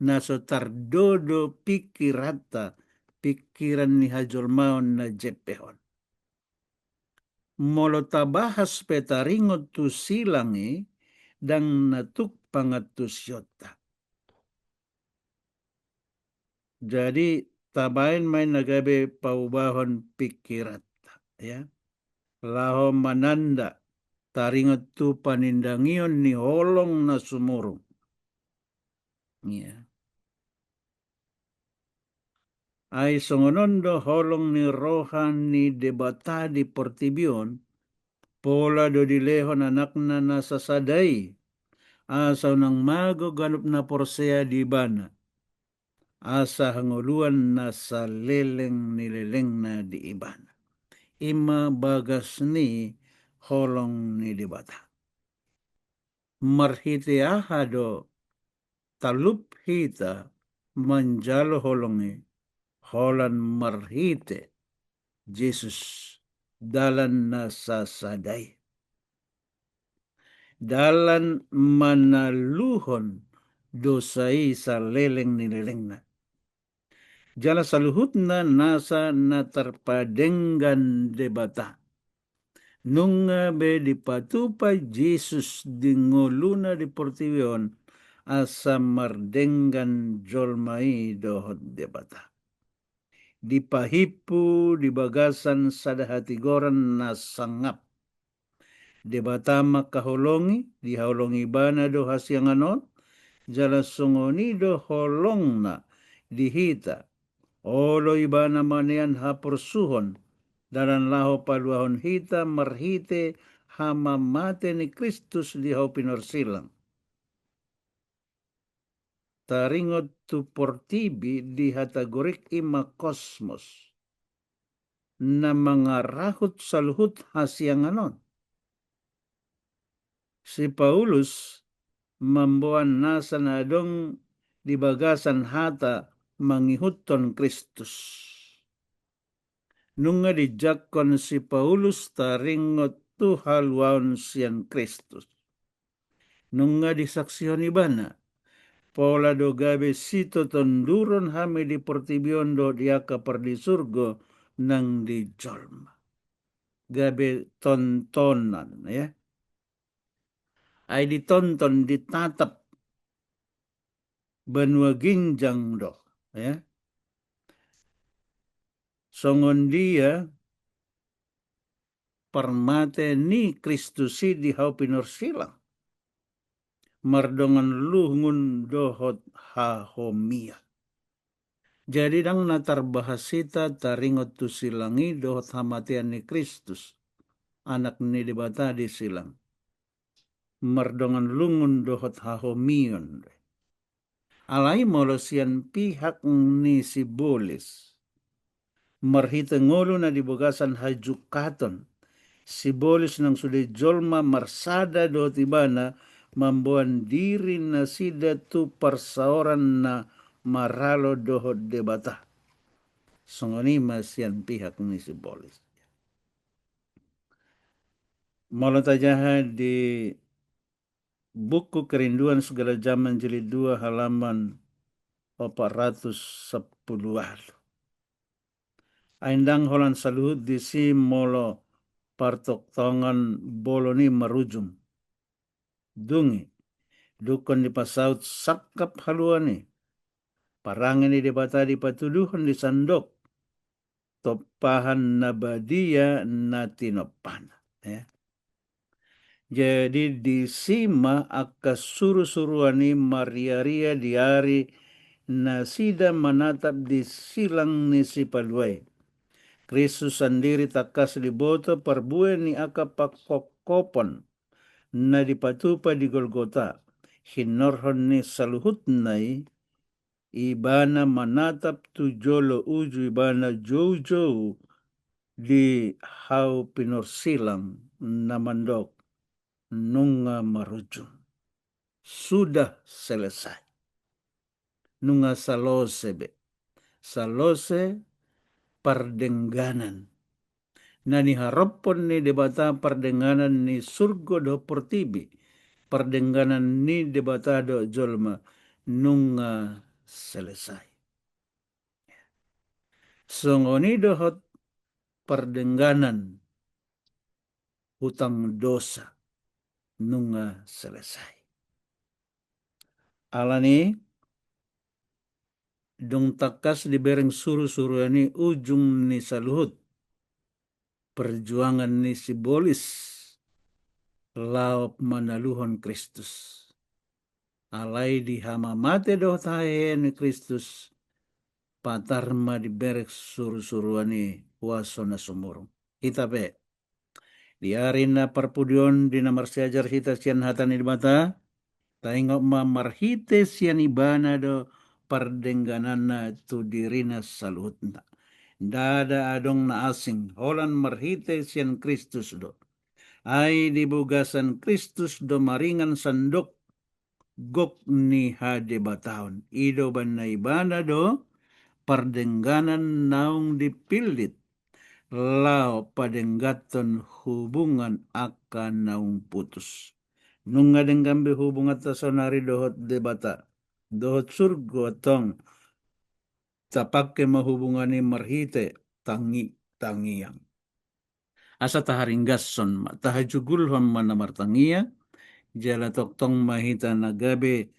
na so tardodo pingkiranta, pingkiran ni hajolmaon na jempek on. Molo tabahas pe taringot tu silang i, ndang na tuk pangantusionta. Jadi tabaen ma i na gabe paubahon pingkiranta, ya. Laho mananda taringot tu panindangion ni holong na sumurung. Ya. Ai songon on do holong ni roha ni Debata di portibi on, pola do dilehon anakna na sasada i, asa unang mago ganup na porsea di ibana, asa hangoluan na saleleng ni lelengna di ibana. I ma bagas ni holong ni Debata. Marhite aha do talup hita manjalo holong i? Holan marhite Jesus, dalan na sasada i. Dalan manaluhon dosa i saleleng ni lelengna. Jala saluhutna nasa na tarpadenggan Debata. Nunga be dipatupa Jesus di ngoluna di portibi on, asa mardenggan jolma i dohot Debata. Dipahimpu di bagasan sada hatigoran na sangap. Debata mangkaholongi, dihaholongi ibana do hasiangan on, jala songon i do holongna di hita. Olo ibana manean haporsuhon, dalan laho paluahon hita marhite hamamate ni Kristus di hau pinorsilang. Taringot tu portibi di hata Gorik i ma kosmos, na mangarahut saluhut hasiangan on. Si Paulus mamboan nasa na adong di bagasan hata mangihuthon Kristus. Nunga dijangkon si Paulus taringot tu haluaon sian Kristus. Nunga disaksihon ibana, pola do gabe sitotonduron hami di portibi on dohot di angka pardisurgo nang di jolma. Gabe tontonan, ya. Ai ditonton, ditatap banua ginjang do, ya. Songon dia parmate ni Kristus i di hau pinorsilang, mardongan lungun dohot hahomian. Jadi ndang na tarbahas hita taringot tu silang i dohot hamatean ni Kristus, Anak ni Debata di silang. Mardongan lungun dohot hahomian. Alai molo sian pihak ni sibolis, marhite ngolu na di bagasan hajungkaton, sibolis nang sude jolma marsada dohot ibana mamboan diri nasida tu parsaoran na maralo dohot Debata. Songon i ma sian pihak ni sibolis. Molo tajaha di buku Kerinduan Segala Zaman jilid dua halaman opat ratus sampulu ualu. Ai ndang holan saluhut disi molo partongtongan bolon i marujung. Dung i, dungkon dipasaut sangkap haluaon i, parange ni Debata dipatuduhon di sandok, tompahan na badia na tinompana. Ya. Jadi disi ma angka surusuruan i mariaria di ari nasida manatap di silang ni Sipalua i. Kristus sandiri tangkas diboto parbue ni angka pangkophopon na dipatupa di Golgota, hinorhon ni saluhutna i, ibana manatap tu jolo uju ibana joujou di hau pinursilang na mandok nunga marujung. Sudah selesai. Nunga salose be. Salose pardengganan. Na niharophon ni Debata pardengganan ni surgo dohot portibi, pardengganan ni Debata dohot jolma nunga selesai. Songon i dohot pardengganan hutang dosa nunga selesai. Alani dung tangkas dibereng surusuruan i ujung ni saluhut perjuangan ni sibolis laho manaluhon Kristus. Alai di hamamate dohot haheheon ni Kristus, patar ma dibereng surusuruan i huaso na sumurung. Hita pe, di ari na parpudi on di na marsiajar hita sian hata ni Debata, taingot ma marhite sian ibana do pardenggananna tu dirina saluhutna. Ndada adong na asing, holan marhite sian Kristus do. Ai di bagasan Kristus do maringan sandok gok ni hadebataon. I do umbahen na ibana do pardengganan naung dipillit laho padengganhon hubungan angka naung putus. Nunga denggan be hubunganta saonari dohot Debata, dohot surgo antong. Tapangke ma hubungan i marhite tangi-, tangiang. Asa taharinggashon ma, tahajugulhon ma na martangiang, jala tongtong ma hita na gabe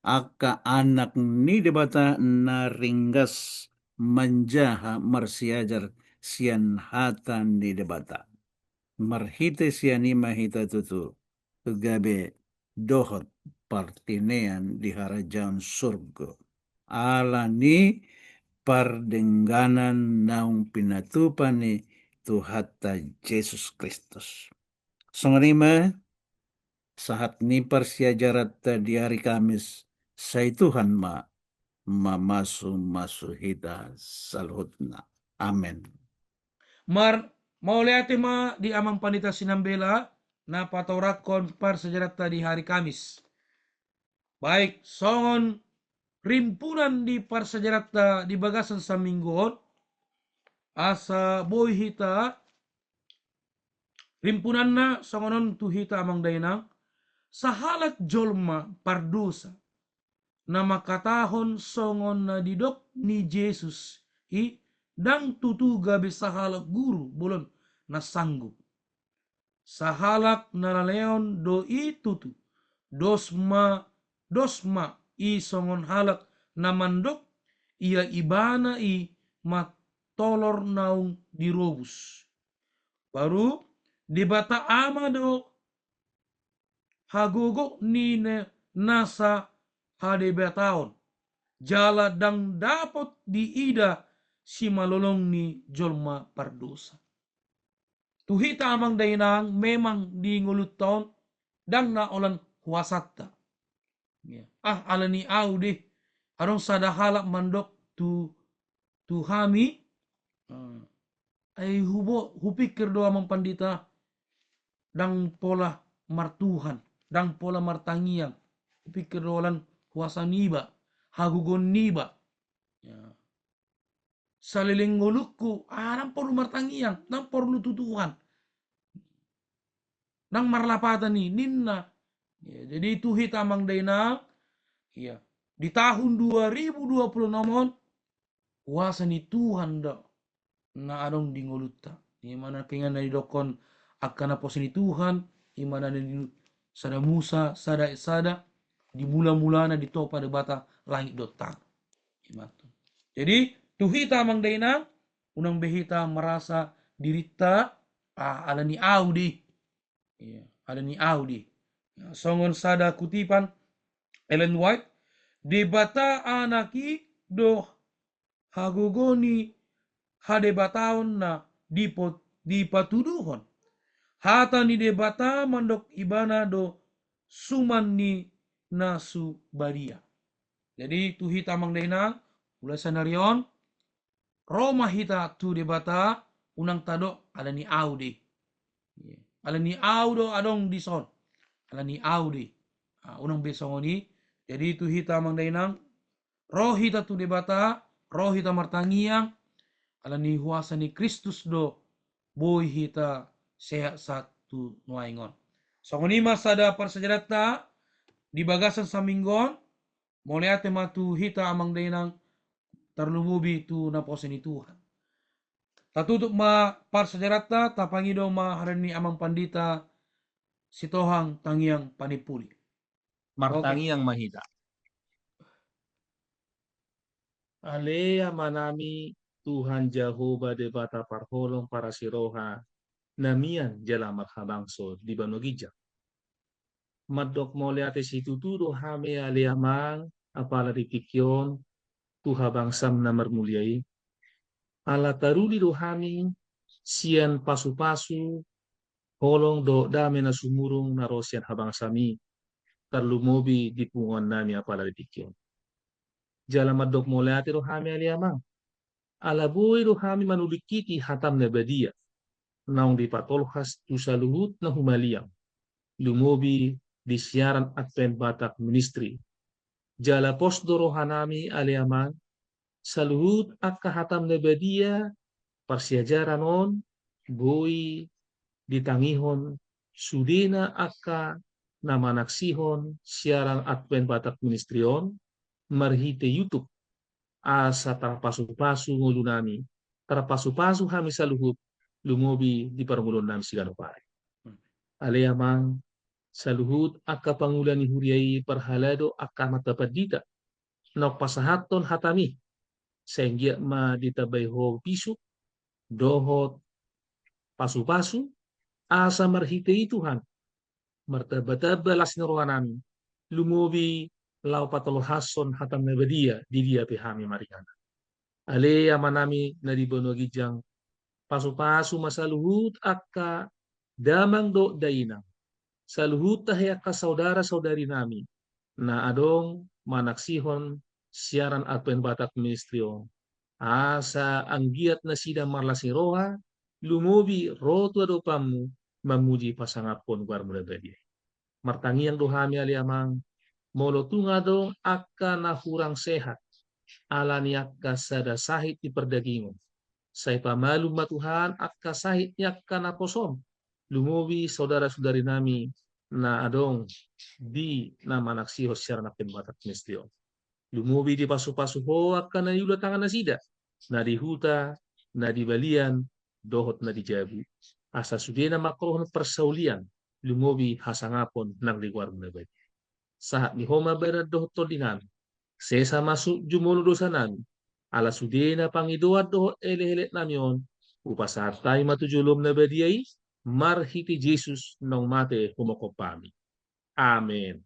angka anak ni Debata na ringgas manjaha marsiajar sian hata ni Debata. Marhite sian i ma hita tutu gabe dohot partinean di harajaon surgo. Alani pardengganan naung pinatupa ni Tuhanta Jesus Kristus. Songon i ma sahat ni parsiajaranta di ari Kamis, sai Tuhan ma mamasumasu hita saluhutna. Amen. Mar-, mauliate ma di Amang Pandita Sinambela, na patorangkon parsiajaranta di hari Kamis. Baik, songon rimpunan di parsiajaranta di bagasan saminggu on, asa boi hita rimpunanna songon on tu hita amang dainang, sahalak jolma pardosa, na mangkatahon songon na didok ni Jesus i, ndang tutu gabe sahalak guru bolon na sanggup. Sahalak na laleon do i tutu, dos ma, dos ma i songon halak na mandok ia ibana i ma tolor naung dirobus. Baru Debata Ama do hagogoon ni ne-, nasa hadebataon, jala ndang dapot diida simalolong ni jolma pardosa. Tu hita amang dainang, memang di ngolunta on ndang na holan huasanta. Ya. Ah, alani au deh, adong sada halak mandok tu, tu hami, eh, ai hubo-, hupikir do amang pandita, ndang pola martuhan, ndang pola martangiang, hupikir do holan huasa niba, hagogoon niba. Ya. Saleleng ngolungku, ah, ndang porlu martangiang, ndang porlu tu Tuhan. Ndang marlapatan i, ninna Ya, jadi tu hita amang dainang, ya, di tahun dua ribu dua puluh enam on, kuasa ni Tuhan do na adong di ngolunta. Ima na keingan na didokkon angka naposo ni Tuhan, ima na di sada Musa, sada, sada, di mula-mulana ditopa Debata langit dohot tano. Ima tutu. Jadi, tu hita amang dainang, unang be hita merasa dirinta, ah, ala ni au do i. Iya, ala ni au do i. Nah, songon sada kutipan Ellen White, Debata Anak i do hagogo ni hadebataonna dipo-, dipatuduhon. Hata ni Debata mandok ibana do suman ni na subadia. Jadi, tu hita amang dainang, mulai saonari on, ro ma hita tu Debata, unang tadok ala ni au do i. Ala ni au do adong dison. Ala ni au do i. Ah, unang be songon i. Jadi tu hita amang dainang, ro hita tu Debata, ro hita martangiang, ala ni huasa ni Kristus do boi hita sehat sahat tu nuaeng on. Songon i ma sada parsiajaranta di bagasan saminggu on, mauliate ma tu hita amang dainang, tarlumobi tu naposo ni Tuhan. Tatutup ma parsiajaranta, tapangido ma hata ni amang pandita Sitohang tangiang panimpuli. Martangiang ma hita. Ale Amanami, Tuhan Jahowa Debata parholong parasiroha, na mian jala marhabangso di banua ginjang. Mandok mauliate situtu do hami ale Amang, apala di tingki on, tu habangsam na marmulia i. Ala taruli do hami sian pasupasu, holong dohot dame na sumurung na ro sian habangsam i, tarlumobi di punguannami apala di tingki on. Jala mandok mauliate do hami ale Amang. Ala boi do hami manulingkiti hatam na badia, naung dipatolhas tu saluhut na humaliang, lumobi di siaran Advent Batak Ministry. Jala pos do rohanami ale Amang, saluhut angka hatam na badia parsiajaran on boi ditangihon sudena angka na manaksihon siaran Advent Batak Ministry on marhite YouTube, asa tarpasupasu ngolunami, tarpasupasu hami saluhut, lumobi di parngoluonnami siganup ari. Ale Amang, saluhut angka pangula ni huria i parhalado angka amanta pandita, naung pasahathon hatami, sai anggiat ma ditambai Ho bisuk dohot pasupasu, asa marhite i Tuhan, martambatamba las ni rohanami, lumobi laho patolhashon hatam na badia di dia pe hami maringanan. Ale Amanami na di banua ginjang, pasupasu ma saluhut angka damang dohot dainang, saluhut tahe angka saudara-saudarinami na adong manaksihon siaran Advent Batak Ministry on, asa anggiat nasida marlas ni roha, lumobi ro tu adopanmu mamuji pasangaphon goarmu na badia. Martangiang do hami ale Amang, molo tung adong angka na hurang sehat ala ni angka sada sahit di pardagingon, sai pamalum ma Tuhan angka sahit ni angka naposom, lumobi saudara-saudarinami na adong di na manaksihon siaran Advent Batak Ministry on. Lumobi dipasupasu Ho angka na niula tangan nasida, na di huta, na di balian, dohot na di jabu, asa sudena mangkorhon parsaulian, lumobi hasangapon nang di goarmu na badia. Sahat ni Ho ma badan dohot tondinami, sesa ma jumolo dosanami, ala sudena pangidoan dohot elek-eleknami on, hupasahat hami ma tu jolom na badia i, marhite Jesus naung mate humongkop hami. Amen.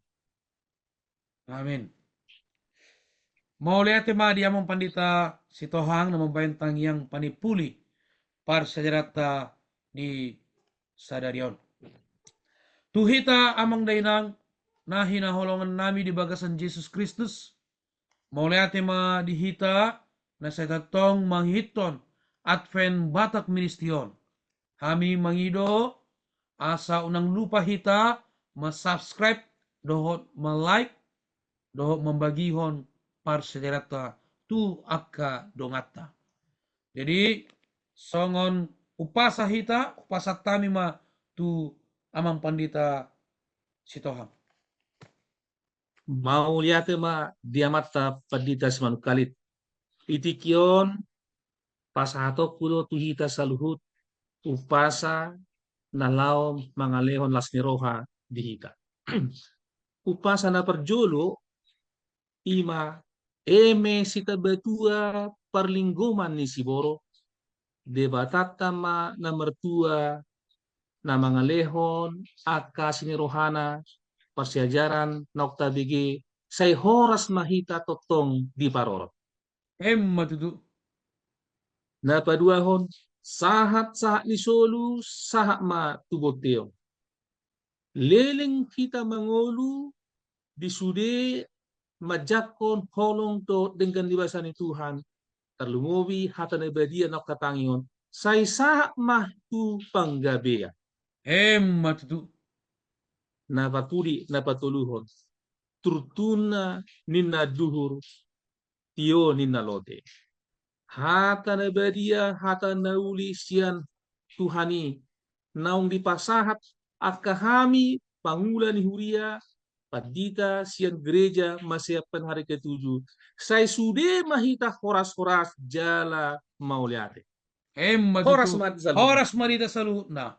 Amen. Mauliate ma di Amang Pandita Sitohang na mambahen tangiang panimpuli parsiajaranta di sadari on. Tu hita Amang Dainang na hinaholongannami di bagasan Jesus Kristus, mauliate ma di hita na sai tongtong mangihuthon Advent Batak Ministry on. Hami mangido asa unang lupa hita ma-subscribe dohot ma-like dohot mambagihon parsiajaranta tu angka donganta. Jadi songon umpasa hita, umpasa hami ma tu Amang Pandita Sitohang. Mauliate ma di Amanta Pandita Simanungkalit. Di tingki on pasahatonku do tu hita saluhut umpasa na laho mangalehon las ni roha di hita. Umpasa na parjolo, i ma eme sitabatua parlinggoman ni siborok, Debatanta ma na martua na mangalehon angka asi ni rohana, parsiajaran naung tabege, sai horas ma hita tongtong diparorot. Emma tutu. Na paduahon, sahat-sahat ni solu sahat ma tu bonteon. Leleng hita mangolu di sude manjangkon holong dohot denggan ni basa ni Tuhan, tarlumobi hata na badia naung hatangihon, sai sahat ma tu panggabean. Emma tutu. Na parpudi, na patoluhon, turtuna ninna anduhur, tio ninna lote. Hata na badia, hata na uli sian Tuhan i, naung dipasahat angka hami pangula ni huria, pandita sian gereja Masean Penhari Ketujuh, sai sude ma hita horas-horas jala mauliate. Emma tutu. Horas ma di saluhutna. Horas ma di hita saluhutna.